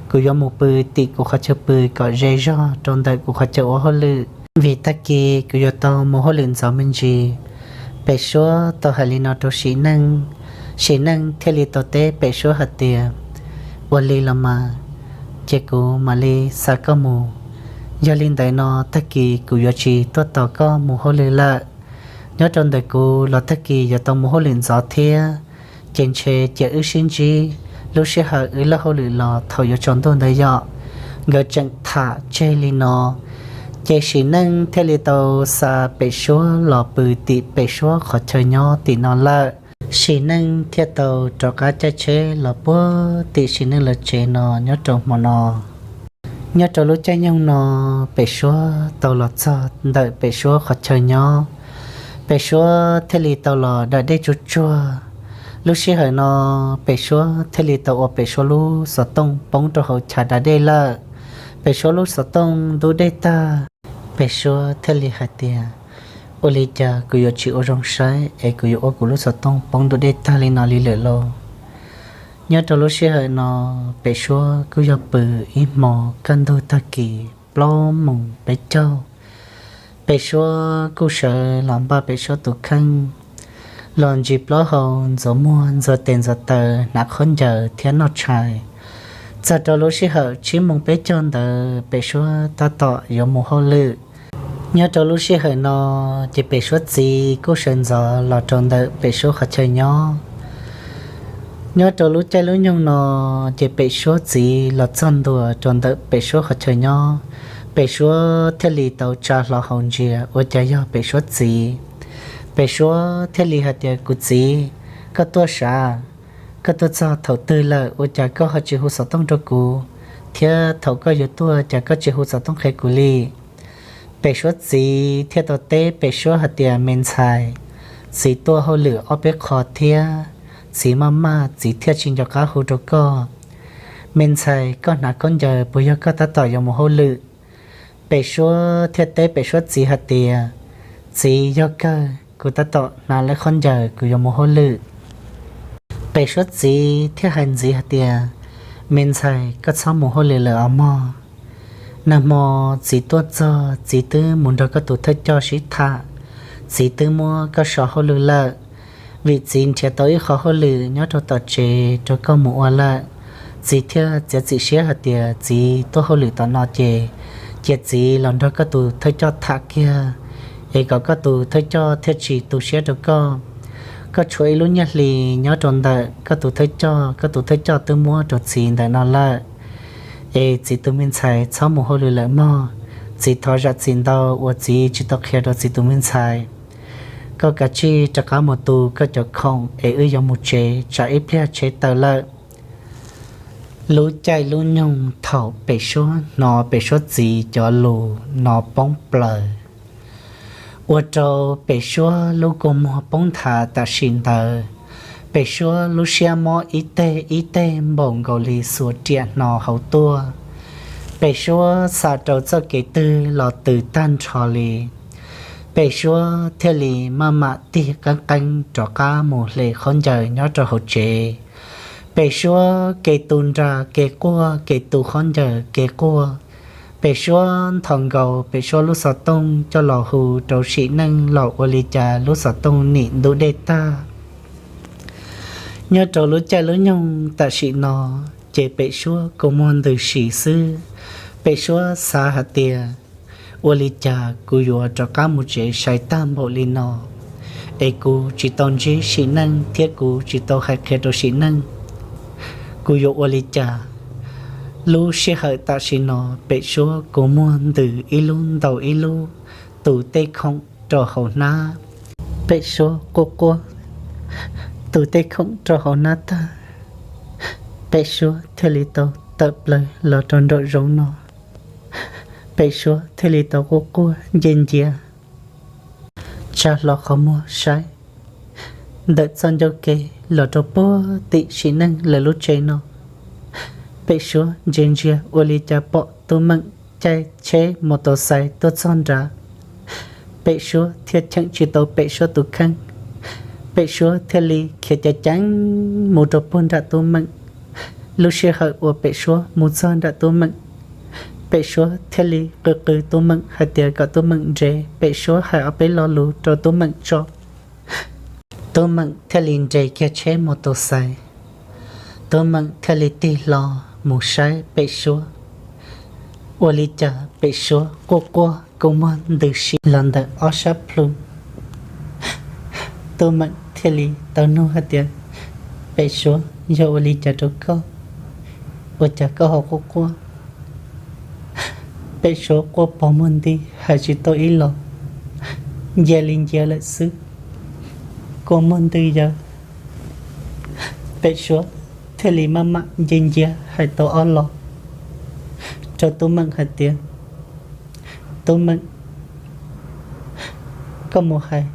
kuv yuav mus pw tim kuv qhov chaw pw kom ze zog rau ntawm kuv qhov chaw ua hauj lwm, vim tag kis kuv yuav tau mus hauj lwm ntxov me ntsis. Pem Suab tau hais li no rau Sim Neej, Sim Neej thiaj li tau teb Pem Suab hais tias, ua li los mas, ces kuv mam li xa koj mus. Yog li ntawd no tag kis kuv yuav tsis tuaj tos koj mus hauj lwm lawm. Nyob rau ntawm kuv los tag kis yuav tau mus hauj lwm ntxov thiab, ces ntshe cia wb sib ntsib lub sij hawm wb lawb hauj lwm los thaum yuav tsaus ntuj ntawd yom. Nkawd tseem tham tseg li no, ces Sim Neej thiaj li tau xa Pem Suab los pw tim Pem Suab qhov chaw nyob tim no lawm. Sim Neej thiaj tau rov qab caij tsheb los puag tim Sim Neej lawv tsev no nyob rau hmo no. Nyob rau lub caij nyoog no, Pem Suab tau los txog ntawm Pem Suab qhov chaw nyob. Pem Suab thiaj li tau los da dej tsuag tsuag. Lub sij hawm no, Pem Suab thiaj li tau ua Pem Suab lub xov tooj poob rau hauv chav da dej lawm. Pem Suab lub xov tooj ntub dej tag, Pem Suab thiaj li hais tias, ua li cas kuv yuav tsis ua zoo saib es kuv yuav ua kuv lub xov tooj poob ntub dej tag li no li lawm lauj? Nyob rau lub sij hawm no, Pem Suab kuj yog pw ib hmo kaj ntug tag kis plaub moos peb caug. Pem Suab kuj sawv los npaj Pem Suab tus kheej. Los ntsis plaub hau, ntxuav muag ntxuav tes ntxuav taw, hnav khaub ncaws thiab noj tshais. Txog rau lub sij hawm tsib moos peb caug ntawd Pem Suab tab tom yuav mus hauj lwm. Nyob rau lub sij hawm no ces Pem Suab txiv kuj sawv ntxov los rau ntawm Pem Suab qhov chaw nyob. Nyob rau lub caij lub nyoog no ces Pem Suab txiv los txog ntua rau ntawm Pem Suab qhov chaw nyob. Pem Suab thiaj li tau tsa hlo hau ntsia ua cas yog Pem Suab txiv. Pem Suab thiaj li hais tias, Kuv txiv, koj tuaj sav? Koj tuaj txog thaum twg lawm ua cas koj ho tsis hu xov tooj rau kuv, thiab thaum koj yuav tuaj cas koj tsis hu xov tooj qhia kuv li? Pem Suab txiv thiaj tau teb Pem Suab hais tias, Me ntxhais, txiv tuaj hauj lwm ob peb qho thiab, txiv maj maj txiv thiaj tsis nco qab hu rau koj. Me ntxhais, koj hnav khaub ncaws puas yog koj tab tom yuav mus hauj lwm? Pem Suab thiaj teb Pem Suab txiv hais tias, Txiv, yog kawg, kuv tab tom hnav lawv khaub ncaws kuv yuav mus hauj lwm. Pem Suab txiv thiaj hais ntxiv hais tias, Me ntxhais, koj txhob mus hauj lwm lawm os mog. Nag hmo txiv tuaj txog txiv twb mus nrog koj tus thawj coj sib tham, txiv twb muab koj so hauj lwm lawm. Vim txiv nrhiav tau ib qho hauj lwm nyob rau tom tsev rau koj mus ua lawm, txiv thiaj txiav txim siab hais tias txiv tuaj hauj lwm tom no ces cia txiv los nrog koj tus thawj coj tham kiag, es kom koj tus thawj coj thiaj tsis tu siab rau koj. Koj tshuav ib lub nyiaj hli nyob rau ntawm koj tus thawj coj, koj tus thawj coj twb muab rau txiv ntawm no lawm. Es txiv tus me ntxhais, txhob mus hauj lwm lawm mog. Txiv thov zam txim ntau uas txiv tsis tau qhia rau txiv tus me ntxhais. Koj kav tsij rov qab mus tu koj cov khoom es wb yuav mus tsev, tsam ib pliag tsheb tawm lawm. Lub caij lub nyoog thaum Pem Suab hnov Pem Suab txiv cov lus no poob plaws, ua rau Pem Suab lub kua muag poob nthav tam sim ntawd. Pem Suab lub siab mob ib teg ib teg npaum nkaus li xuas riam hno hauv tuaj. Pem Suab xav rau txoj kev twg los tws tag nrho li. Pem Suab thiaj li maj mam tig qeeb qeeb rov qab mus hle khaub ncaws nyob rau hauv tsev. Pem Suab ke tus nra ke quaj, ke tus khaub ncaws ke quaj. Pem Suab nthos nkaus Pem Suab lub xov tooj coj los hu rau Sim Neej los ua li cas lub xov tooj nim ntub dej tag. Nyob rau lub caij lub nyoog tam sim no, ces Pem Suab kua muag ntws si xwb. Pem Suab xav hais tias, ua li cas kuv yuav rov qab mus tsev sai tag npaum li no, es kuv tsis tau ntsib Sim Neej thiab kuv tsis tau hais qhia rau Sim Neej, kuv yuav ua li cas? Lub sij hawm tam sim no Pem Suab kua muag ntws ib lub ntaus ib lub, tus tej khoom rau hauv hnab. Pem Suab quaj quaj, tus tej khoom rau hauv hnab tag, Pem Suab thiaj li tau tawm plaws los rau nraum zoov no. Pem Suab thiaj li tau quaj quaj ncia ncia, tsa hlo qhov muag saib ntawm txoj ncauj ke los rau puag tim Sim Neej lawv lub tsev no. Pem Suab ntsia ntsia ua li cas pom Tub Meem caij tsheb mos tos xais tuaj txog nrad. Pem Suab thiaj cheem tsis tau Pem Suab tus kheej. Pem Suab thiaj li khiav ceev ceev mus rau puag nram Tub Meem. Lub sij hawm uas Pem Suab mus txog nram Tub Meem, Pem Suab thiaj li qw qw Tub Meem hais tias kom Tub Meem nres, Pem Suab hais ob peb lo lus rau Tub Meem tso. Tub Meem thiaj li nres kiag tsheb mos tos xais. Tub Meem thiaj li tig hlo mus saib Pem Suab. Ua li cas Pem Suab quaj quaj kua muag ntws si los ntawm ob sab plhu. Tub Meem thiaj li tau nug hais tias, Pem Suab, yog ua li cas rau koj? Ua cas koj ho quaj quaj? Pem Suab quaj pog muag nti hais tsis tau ib los, ncia li ncia lawm xwb, kua muag ntws yawg. Pem Suab thiaj li maj mam ncia ncia hais tau ob los rau Tub Meem hais tias, Tub Meem, koj mus hais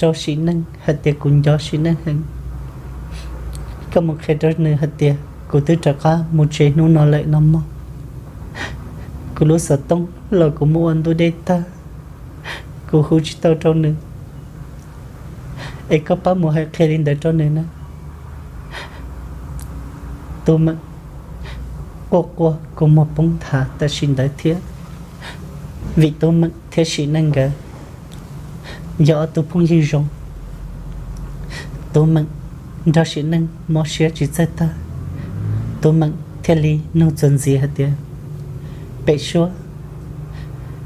rau Sim Neej hais tias kuv nco Sim Neej heev. Koj mus qhia rau nws hais tias kuv twb rov qab mus tsev hnub no lawm no mog. Kuv lub xov tooj los kuv muab ua ntub dej tag, kuv hu tsis tau rau nws, es koj pab mus hais qhia li ntawd rau nws na. Tub Meem quaj quaj kua muag poob nthav tam sim ntawd thiab, vim Tub Meem thiab Sim Neej nkawd yog ob tug phooj ywg zoo. Tub Meem nrog Sim Neej mob siab tsis txawj tag, Tub Meem thiaj li nug txuas ntxiv hais tias, Pem Suab,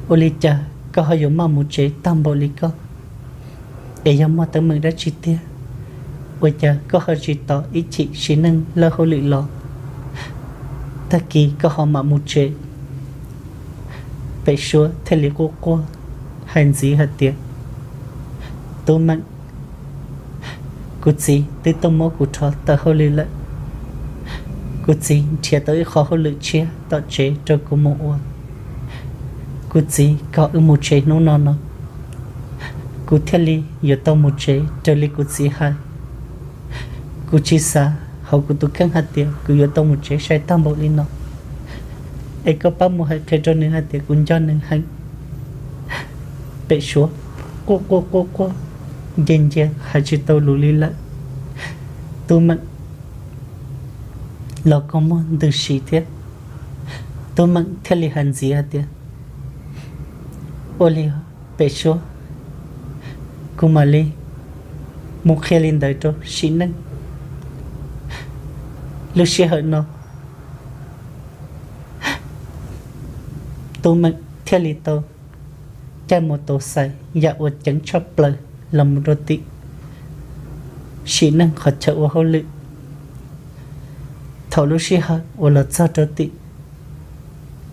ua li cas koj ho yuav maj mus tsev tag npaum li koj? Es yog muaj teeb meem dab tsi tiag, ua cas koj ho tsis tos ib chim Sim Neej lawb hauj lwm los, tag kis koj ho mam mus tsev? Pem Suab thiaj li quaj quaj hais ntxiv hais tias, Tub Meem, kuv txiv twb tuaj muab kuv rho tawm hauj lwm lawm. Kuv txiv nrhiav tau ib qho hauj lwm tshiab tom tsev rau kuv mus ua. Kuv txiv kom wb mus tsev hnub no no, kuv thiaj li yuav tau mus tsev raws li kuv txiv hais. Kuv tsis xav hauv kuv tus kheej hais tias kuv yuav tau mus tsev sai tag npaum li no. Es koj pab mus hais qhia rau nws hais tias kuv nco nws heev. Pem Suab quaj quaj quaj quaj, nce ncia hais tsis tau lus li lawm. Tub Meem los kua muag ntws si thiab. Tub Meem thiaj li hais ntxiv hais tias, Ua li Pem Suab, kuv mam li mus qhia li ntawd rau Sim Neej. Lub sij hawm no Tub Meem thiaj li tau caij mus tau xais yam uas ceev tshaj plaws los mus rau tim Sim Neej qhov chaw ua hauj lwm. Thaum lub sij hawm uas los txog rau tim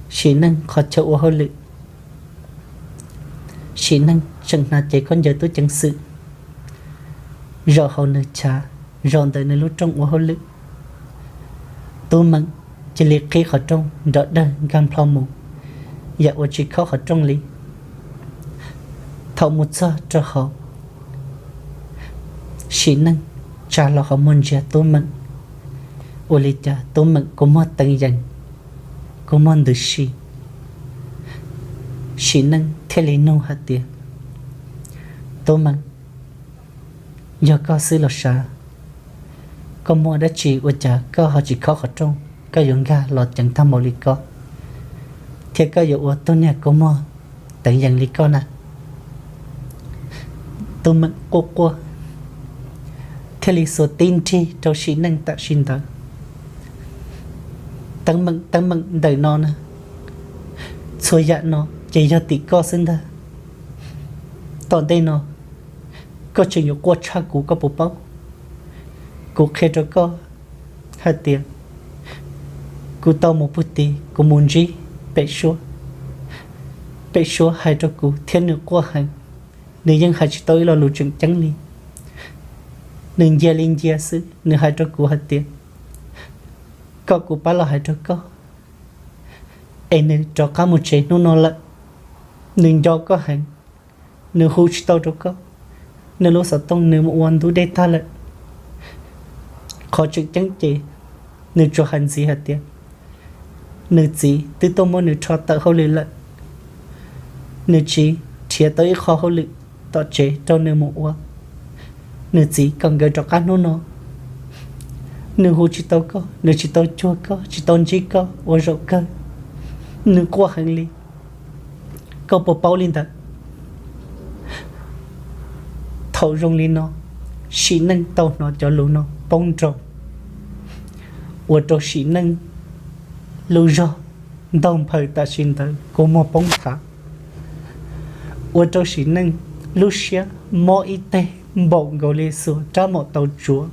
Sim Neej qhov chaw ua hauj lwm, Sim Neej tseem hnav cev khaub ncaws tub ceev xwm zaum hauv nws chav, zaum ntawm nws lub rooj ua hauj lwm. Tub Meem cia li qhib qhov rooj nrov dawg nkag nplho mus, yam uas tsis khob qhov rooj li. Thaum mus txog rau hauv, Sim Neej tsa hlo qhov muag ntsia Tub Meem. Ua li cas Tub Meem kua muag teev yees, kua muag ntws si. Sim Neej thiaj li nug hais tias, Tub Meem, yog koj xwb los sav, koj muaj dab tsi ua cas koj ho tsis khob qhov rooj, koj yuav nkag los ceev tag npaum li koj, thiab koj yuav ua tug niag kua muag teev yees li koj na? Tub Meem quaj quaj thiaj li xuas tib nrig rau Sim Neej tam sim ntawd. Teeb meem teeb meem ntawm no na, txhua yam no ces yog tim koj xwb ntag. Tom ntej no koj tseem yuav quaj tshaj kuv, koj puas paub? Kuv qhia rau koj hais tias kuv tau mus pug tid, kuv mus ntsib Pem Suab. Pem Suab hais rau kuv thiab nws quaj heev, nws yeej hais tsis tau ib lo lus tseem ceeb li. Nws ncia li ncia xwb, nws hais rau kuv hais tias kom kuv pab los hais rau koj, es nws rov qab mus tsev hnub no lawm. Nws nco koj heev, nws hu tsis tau rau koj, nws lub xov tooj nws mus ua ntub dej tag lawm. Qhov tseem ceeb ces nws tsuas hais ntxiv hais tias nws txiv twb tuaj muab nws rho tawm hauj lwm lawm, nws txiv nrhiav tau ib qho hauj lwm tom tsev rau nws mus ua. Nws txiv kom nkawd rov qab hnub no. Nws hu tsis tau koj, nws tsis tau cuag koj, tsis tau ntsib koj ua zaum kawg. Nws quaj heev li, koj puas paub li ntawd? Thaum zoo li no, Sim Neej tau hnov cov lus no poob nroo, ua rau Sim Neej lub zog ntaug nphaws tam sim ntawd kua muag poob nthav, ua rau Sim Neej lub siab mob ib teg npaum nkaus li xuas rab maum taus tsuav.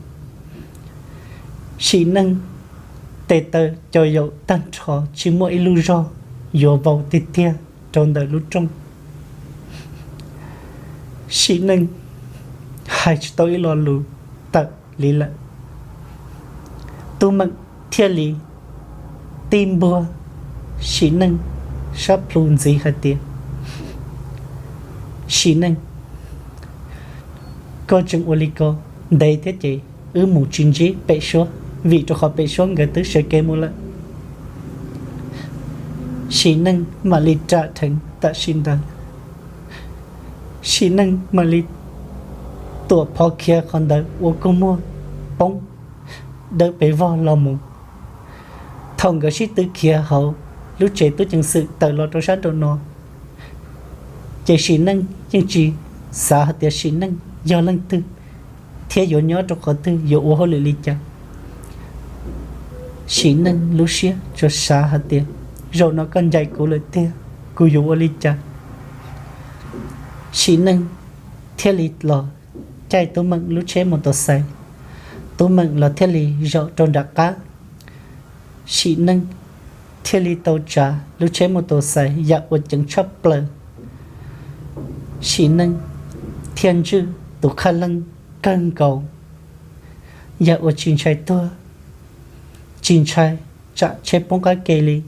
Sim Neej tes taw co yaum tag nrho, tsis muaj ib lub zog yuav vau tiag tiag rau ntawm lub rooj. Sim Neej hais tsis tau ib lo lus tawm li lawm. Tub Meem thiaj li tib npuag Sim Neej sab plhu ntxiv hais tias, Sim Neej, koj tseem ua li ko ntev thiab ces wb mus tsis ntsib Pem Suab, vim rau qhov Pem Suab nkawd twb sawv kev mus lawm. Sim Neej mam li ram dheev tam sim ntawd. Sim Neej mam li tuam phov khiav qhov ntawd ua kua muag poob dawb pes vog los mus. Thaum nkawd sib tw khiav hauv lub tsev tub ceev xwm tawm los rau sab nraum no, ces Sim Neej yeej tsis xav hais tias Sim Neej yog leej twg. thiab yuav nyob rau qhov twg, yuav ua hauj lwm li cas. Sim Neej lub siab tsuas xav hais tias, zaum no koj ncaim kuv lawm tiag, kuv yuav ua li cas? Sim Neej thiaj li los caij Tub Meem lub tsheb mus tus xais, Tub Meem los thiaj li zaum rau nram qab. Sim Neej thiaj li tau tsav lub tsheb mus tus xais yam uas ceev tshaj plaws. Sim Neej thiaj ntswj tus khaj leej kawg nkaus, yam uas tsis ntshai tuag, tsis ntshai tsam tsheb poob qab ke li.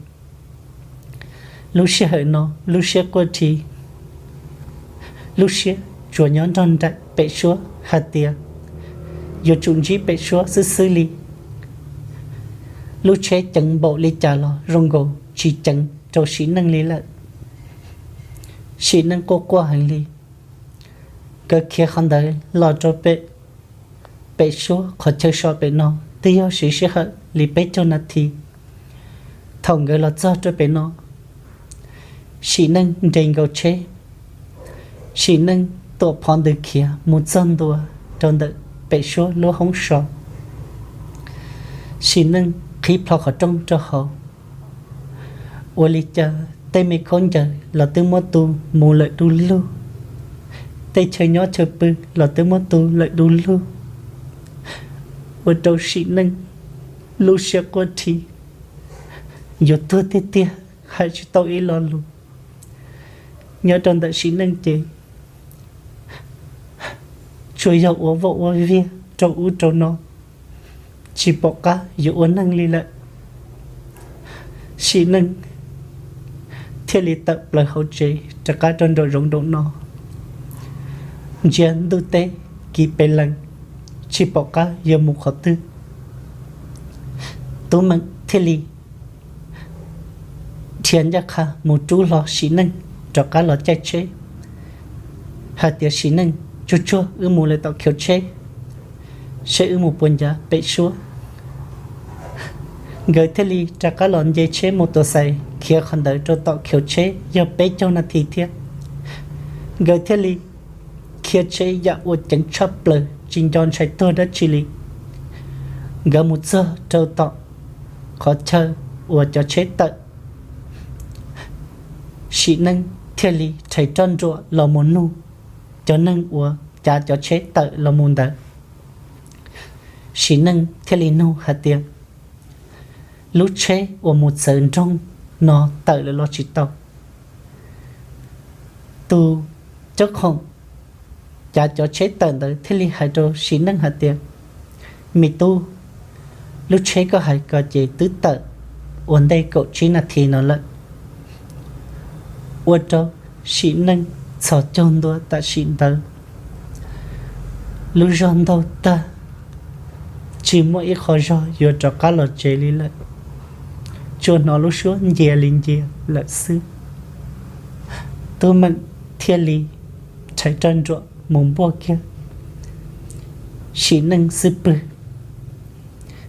Lub sij hawm no lub siab quaj thi, lub siab tsuas nyob nrog nraim pem suab hais tias yuav tsum ntsib pem suab xwb xwb li. Lub tsheb ceev npaum li cas los zoo nkaus tsis ceev rau Sim Neej li lawm. Sim Neej quaj quaj heev li. Nkawd khiav qhov ntawd los rau pem, pem suab qhov chaw so pem no twb yog siv sij hawm li peb caug nas this. Thaum nkawd los txog rau pem no, Sim Neej nres nkaus tsheb, Sim Neej tuam phov ntws khiav mus txog ntua rau ntawm pem suab lub hoob so. Sim Neej qhib plho qhov rooj rau hauv. Ua li cas tej me khaub ncaws los twb muab tu mus lawm du lug, tej chaw nyob chaw pw los twb muab tu lawm du lug, ua rau Sim Neej lub siab quaj thi, yuav tuag tiag tiag hais tsis tau ib lo lus. Nyob rau ntawm Sim Neej ces tsuas yog ua voj ua viag rau ub rau no, tsis pom qab yuav ua neeg li lawm. Sim Neej thiaj li tawm plaws hauv tsev rov qab rau nraum zoov nraum no, ntsia ntuj teb kiv pes lees, tsis pom qab yuav mus qhov twg. Tub Meem thiaj li dhia ncaj qha mus rub hlo Sim Neej rov qab los caij tsheb, hais tias, Sim Neej, tsuag tsuag wb mus lawm tom khiv tsheb, seb wb mus puas ncav pem suab. Nkawd thiaj li rov qab los nce tsheb mus tus xais khiav qhov ntawd rau tom khiv tsheb yog peb caug nas this thiab. Nkawd thiaj li khiav tsheb yam uas ceev tshaj plaws tsis nco ntshai tuag dab tsi li. Nkawd mus txog rau tom qhov chaw uas cov tsheb tawm, Sim Neej thiaj li rhais roj nruam los mus nug cov neeg uas cav cov tsheb tawm los mus ntawd. Sim Neej thiaj li nug hais tias, lub tsheb uas mus txawv nroog no tawm lawm los tsis tau? Tus coj khoom cav cov tsheb tawm ntawd thiaj li hais rau Sim Neej hais tias, me tub, lub tsheb koj hais ko ces twb tawm ua ntej kaum tsib nas this no lawm. Ua rau Sim Neej txhos caug ntua tam sim ntawd, lub zog ntaug tag, tsis muaj ib qho zog yuav rov qab los tsev li lawm, tsuas hnov lub suab ncia li ncia lawm xwb. Tub Meem thiaj li rhais roj nruam mus npuaj kiag Sim Neej xub pwg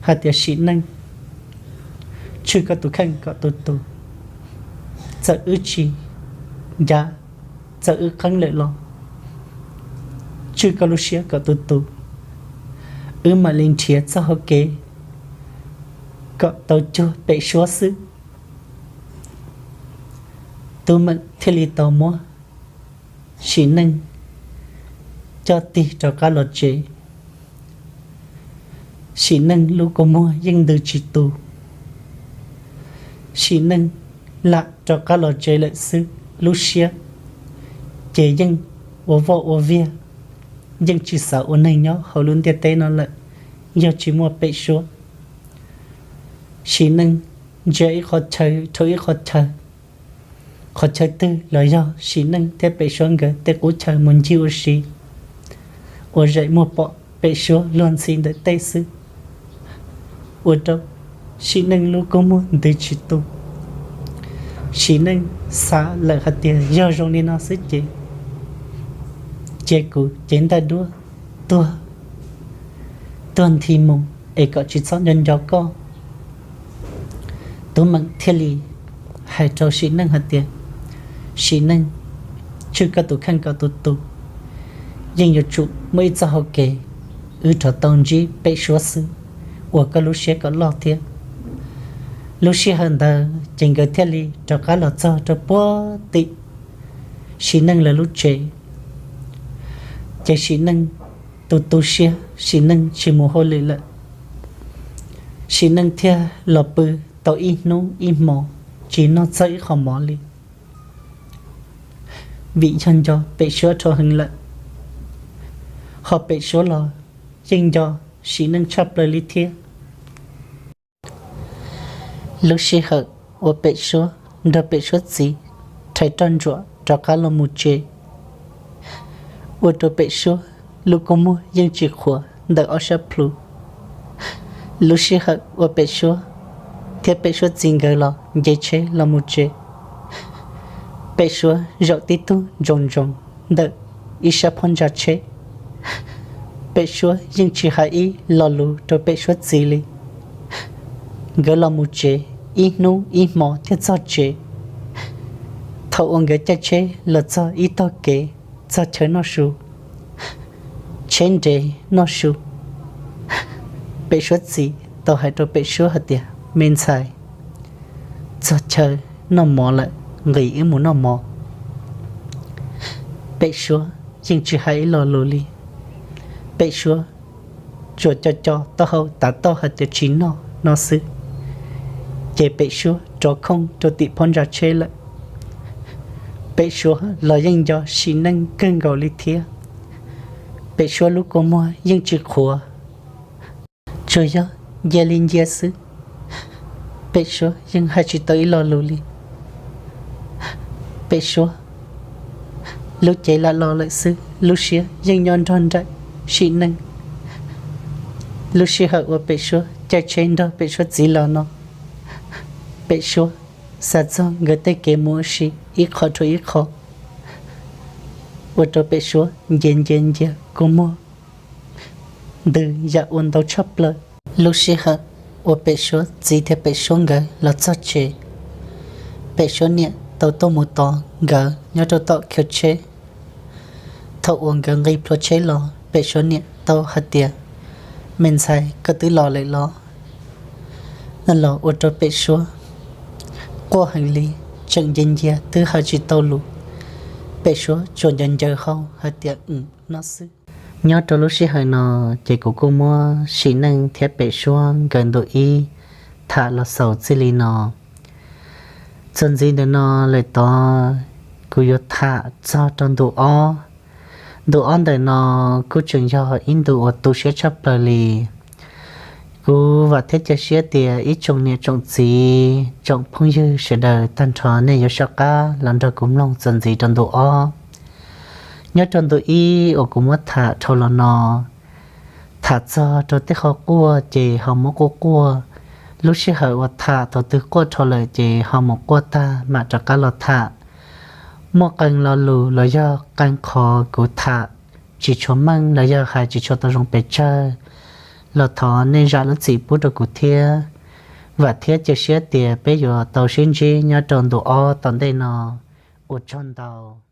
hais tias, Sim Neej, tswj koj tus kheej kom tus tus, txawm wb tsis ncav, txawm wb qeeb lawm los tswj koj lub siab kom tus tus, wb mam li nrhiav txoj hau kev kom tau cuag pem suab xwb. Tub Meem thiaj li tau muab Sim Neej coj tig rov qab los tsev. Sim Neej lub kua muag yeej ntws tsis tu. Sim Neej lam rov qab los tsev lawm xwb, lub siab ces yeej ua voj ua viag, yeej tsis xav ua neeg nyob hauv lub ntiaj teb no lawm, yog tsis muaj pem suab. Sim Neej ntsia ib qho chaw rau ib qho chaw, qhov chaw twg los yog Sim Neej thiab pem suab nkawd tej qub chaw mus ncig ua si, ua zaim muag pom pem suab luag ntxhi ntawm tej xwb. Ua rau Sim Neej lub kua muag ntws tsis tu. Sim Neej xav lawm hais tias yog zoo li no xwb ces cia kuv cev ntaj duab tuag, tuag nthi mus es kom tsis txhob nco nco koj. Tub Meem thiaj li hais rau Sim Neej hais tias, Sim Neej, tswj koj tus kheej kom tus tus, yeej yuav tsum muaj ib txoj hau kev wb rov tau ntsib pem suab xwb, ua koj lub siab kom loj thiab. Lub sij hawm ntawd ces nkawd thiaj li rov qab los txog rau puag tim Sim Neej lawv lub tsev. Ces Sim Neej tu tu siab, Sim Neej tsis mus hauj lwm lawm. Sim Neej thiaj los pw tau ib hnub ib hmo, tsis noj txog ib qho mov li, vim yog nco pem suab dhau heev lawm, ho pem suab los yeej nco Sim Neej tshaj plaws li thiab. Lub sij hawm uas pem suab nrog pem suab txiv rhais roj ntsuam rov qab los mus tsev, ua rau pem suab lub kua muag yeej tsis qhuav ntawm ob sab plhu. Lub sij hawm uas pem suab thiab pem suab txiv nkawd los nce tsheb los mus tsev, pem suab zaum tib tug ntsoos ntsoos ntawm ib sab phab ntsa tsheb. Pem suab yeej tsis hais ib lo lus rau pem suab txiv li. Nkawd los mus tsev ib hnub ib hmo thiaj txog tsev. Thaum uas nkawd caij tsheb los txog ib tog kev, txog chaw noj su, tsheb nres noj su, pem suab txiv tau hais rau pem suab hais tias, Me ntxhais, txog chaw noj mov lawm, nqis wb mus noj mov. Pem suab yeej tsis hais ib lo lus li. Pem suab tsuas co co taub hau tav toj hais tias tsis noj no xwb, ces pem suab rov khooj rau tim phab ntsa tsheb lawm. Pem suab los yeej nco Sim Neej kawg nkaus li thiab. Pem suab lub kua muag yeej tsis qhuav, tsuas yog ncia li ncia xwb. Pem suab yeej hais tsis tau ib lo lus li. Pem suab lub cev lam los lawm xwb, lub siab yeej nyob nrog nraim Sim Neej. Lub sij hawm uas pem suab caij tsheb nrog pem suab txiv los no, pem suab xav txog nkawd tej kev mus ua si ib qho rau ib qho, ua rau pem suab ncia ncia ncia kua muag ntws yam ua ntau tshaj plaws. Lub sij hawm uas pem suab txiv thiab pem suab nkawd los txog tsev, pem suab niam tau tuaj mus tos nkawd nyob rau tom khiv tsheb. Thaum uas nkawd nqis plhuav tsheb los, pem suab niam tau hais tias, Me ntxhais, koj twb los lawm los? Los ua rau pem suab quaj heev li, tseem ncia ncia twb hais tsis tau lus. Pem suab tsuas ncaws ncaws hau hais tias, Wm, no xwb. Nyob rau lub sij hawm no, ces kuv kuj muab Sim Neej thiab pem suab nkawd ntu ib tham los xaus txij li no. Txuas ntxiv ntawm no lawm tod, kuv yuav tham txog rau ntu ob. Ntu ob ntawm no kuj tseem yog ib ntu uas tu siab tshaj plaws li. Kuv vam thiab cia siab tias ib tsoom niam tsoom txiv, tsoom phooj ywg sawv daws tag nrho nej yuav sawv qab los nrog kuv mloog txuas ntxiv rau ntu ob. Nyob rau ntu ib uas kuv muab tham dhau los no, tham txog rau tej qho quaj ces ho muab quaj quaj. Lub sij hawm uas tham thaum twg quaj dhau lawm ces ho mus quaj tag mam rov qab los tham. Muaj qee lo lus los yog qee qhov kuv tham tsis tshua meej los yog hais tsis tshua tau zoo pes tsawg los thov nej zam lub txim pub rau kuv thiab. Vam thiab cia siab tias peb yuav tau sib ntsib nyob rau ntu ob tom ntej no. Ua tsaug ntau.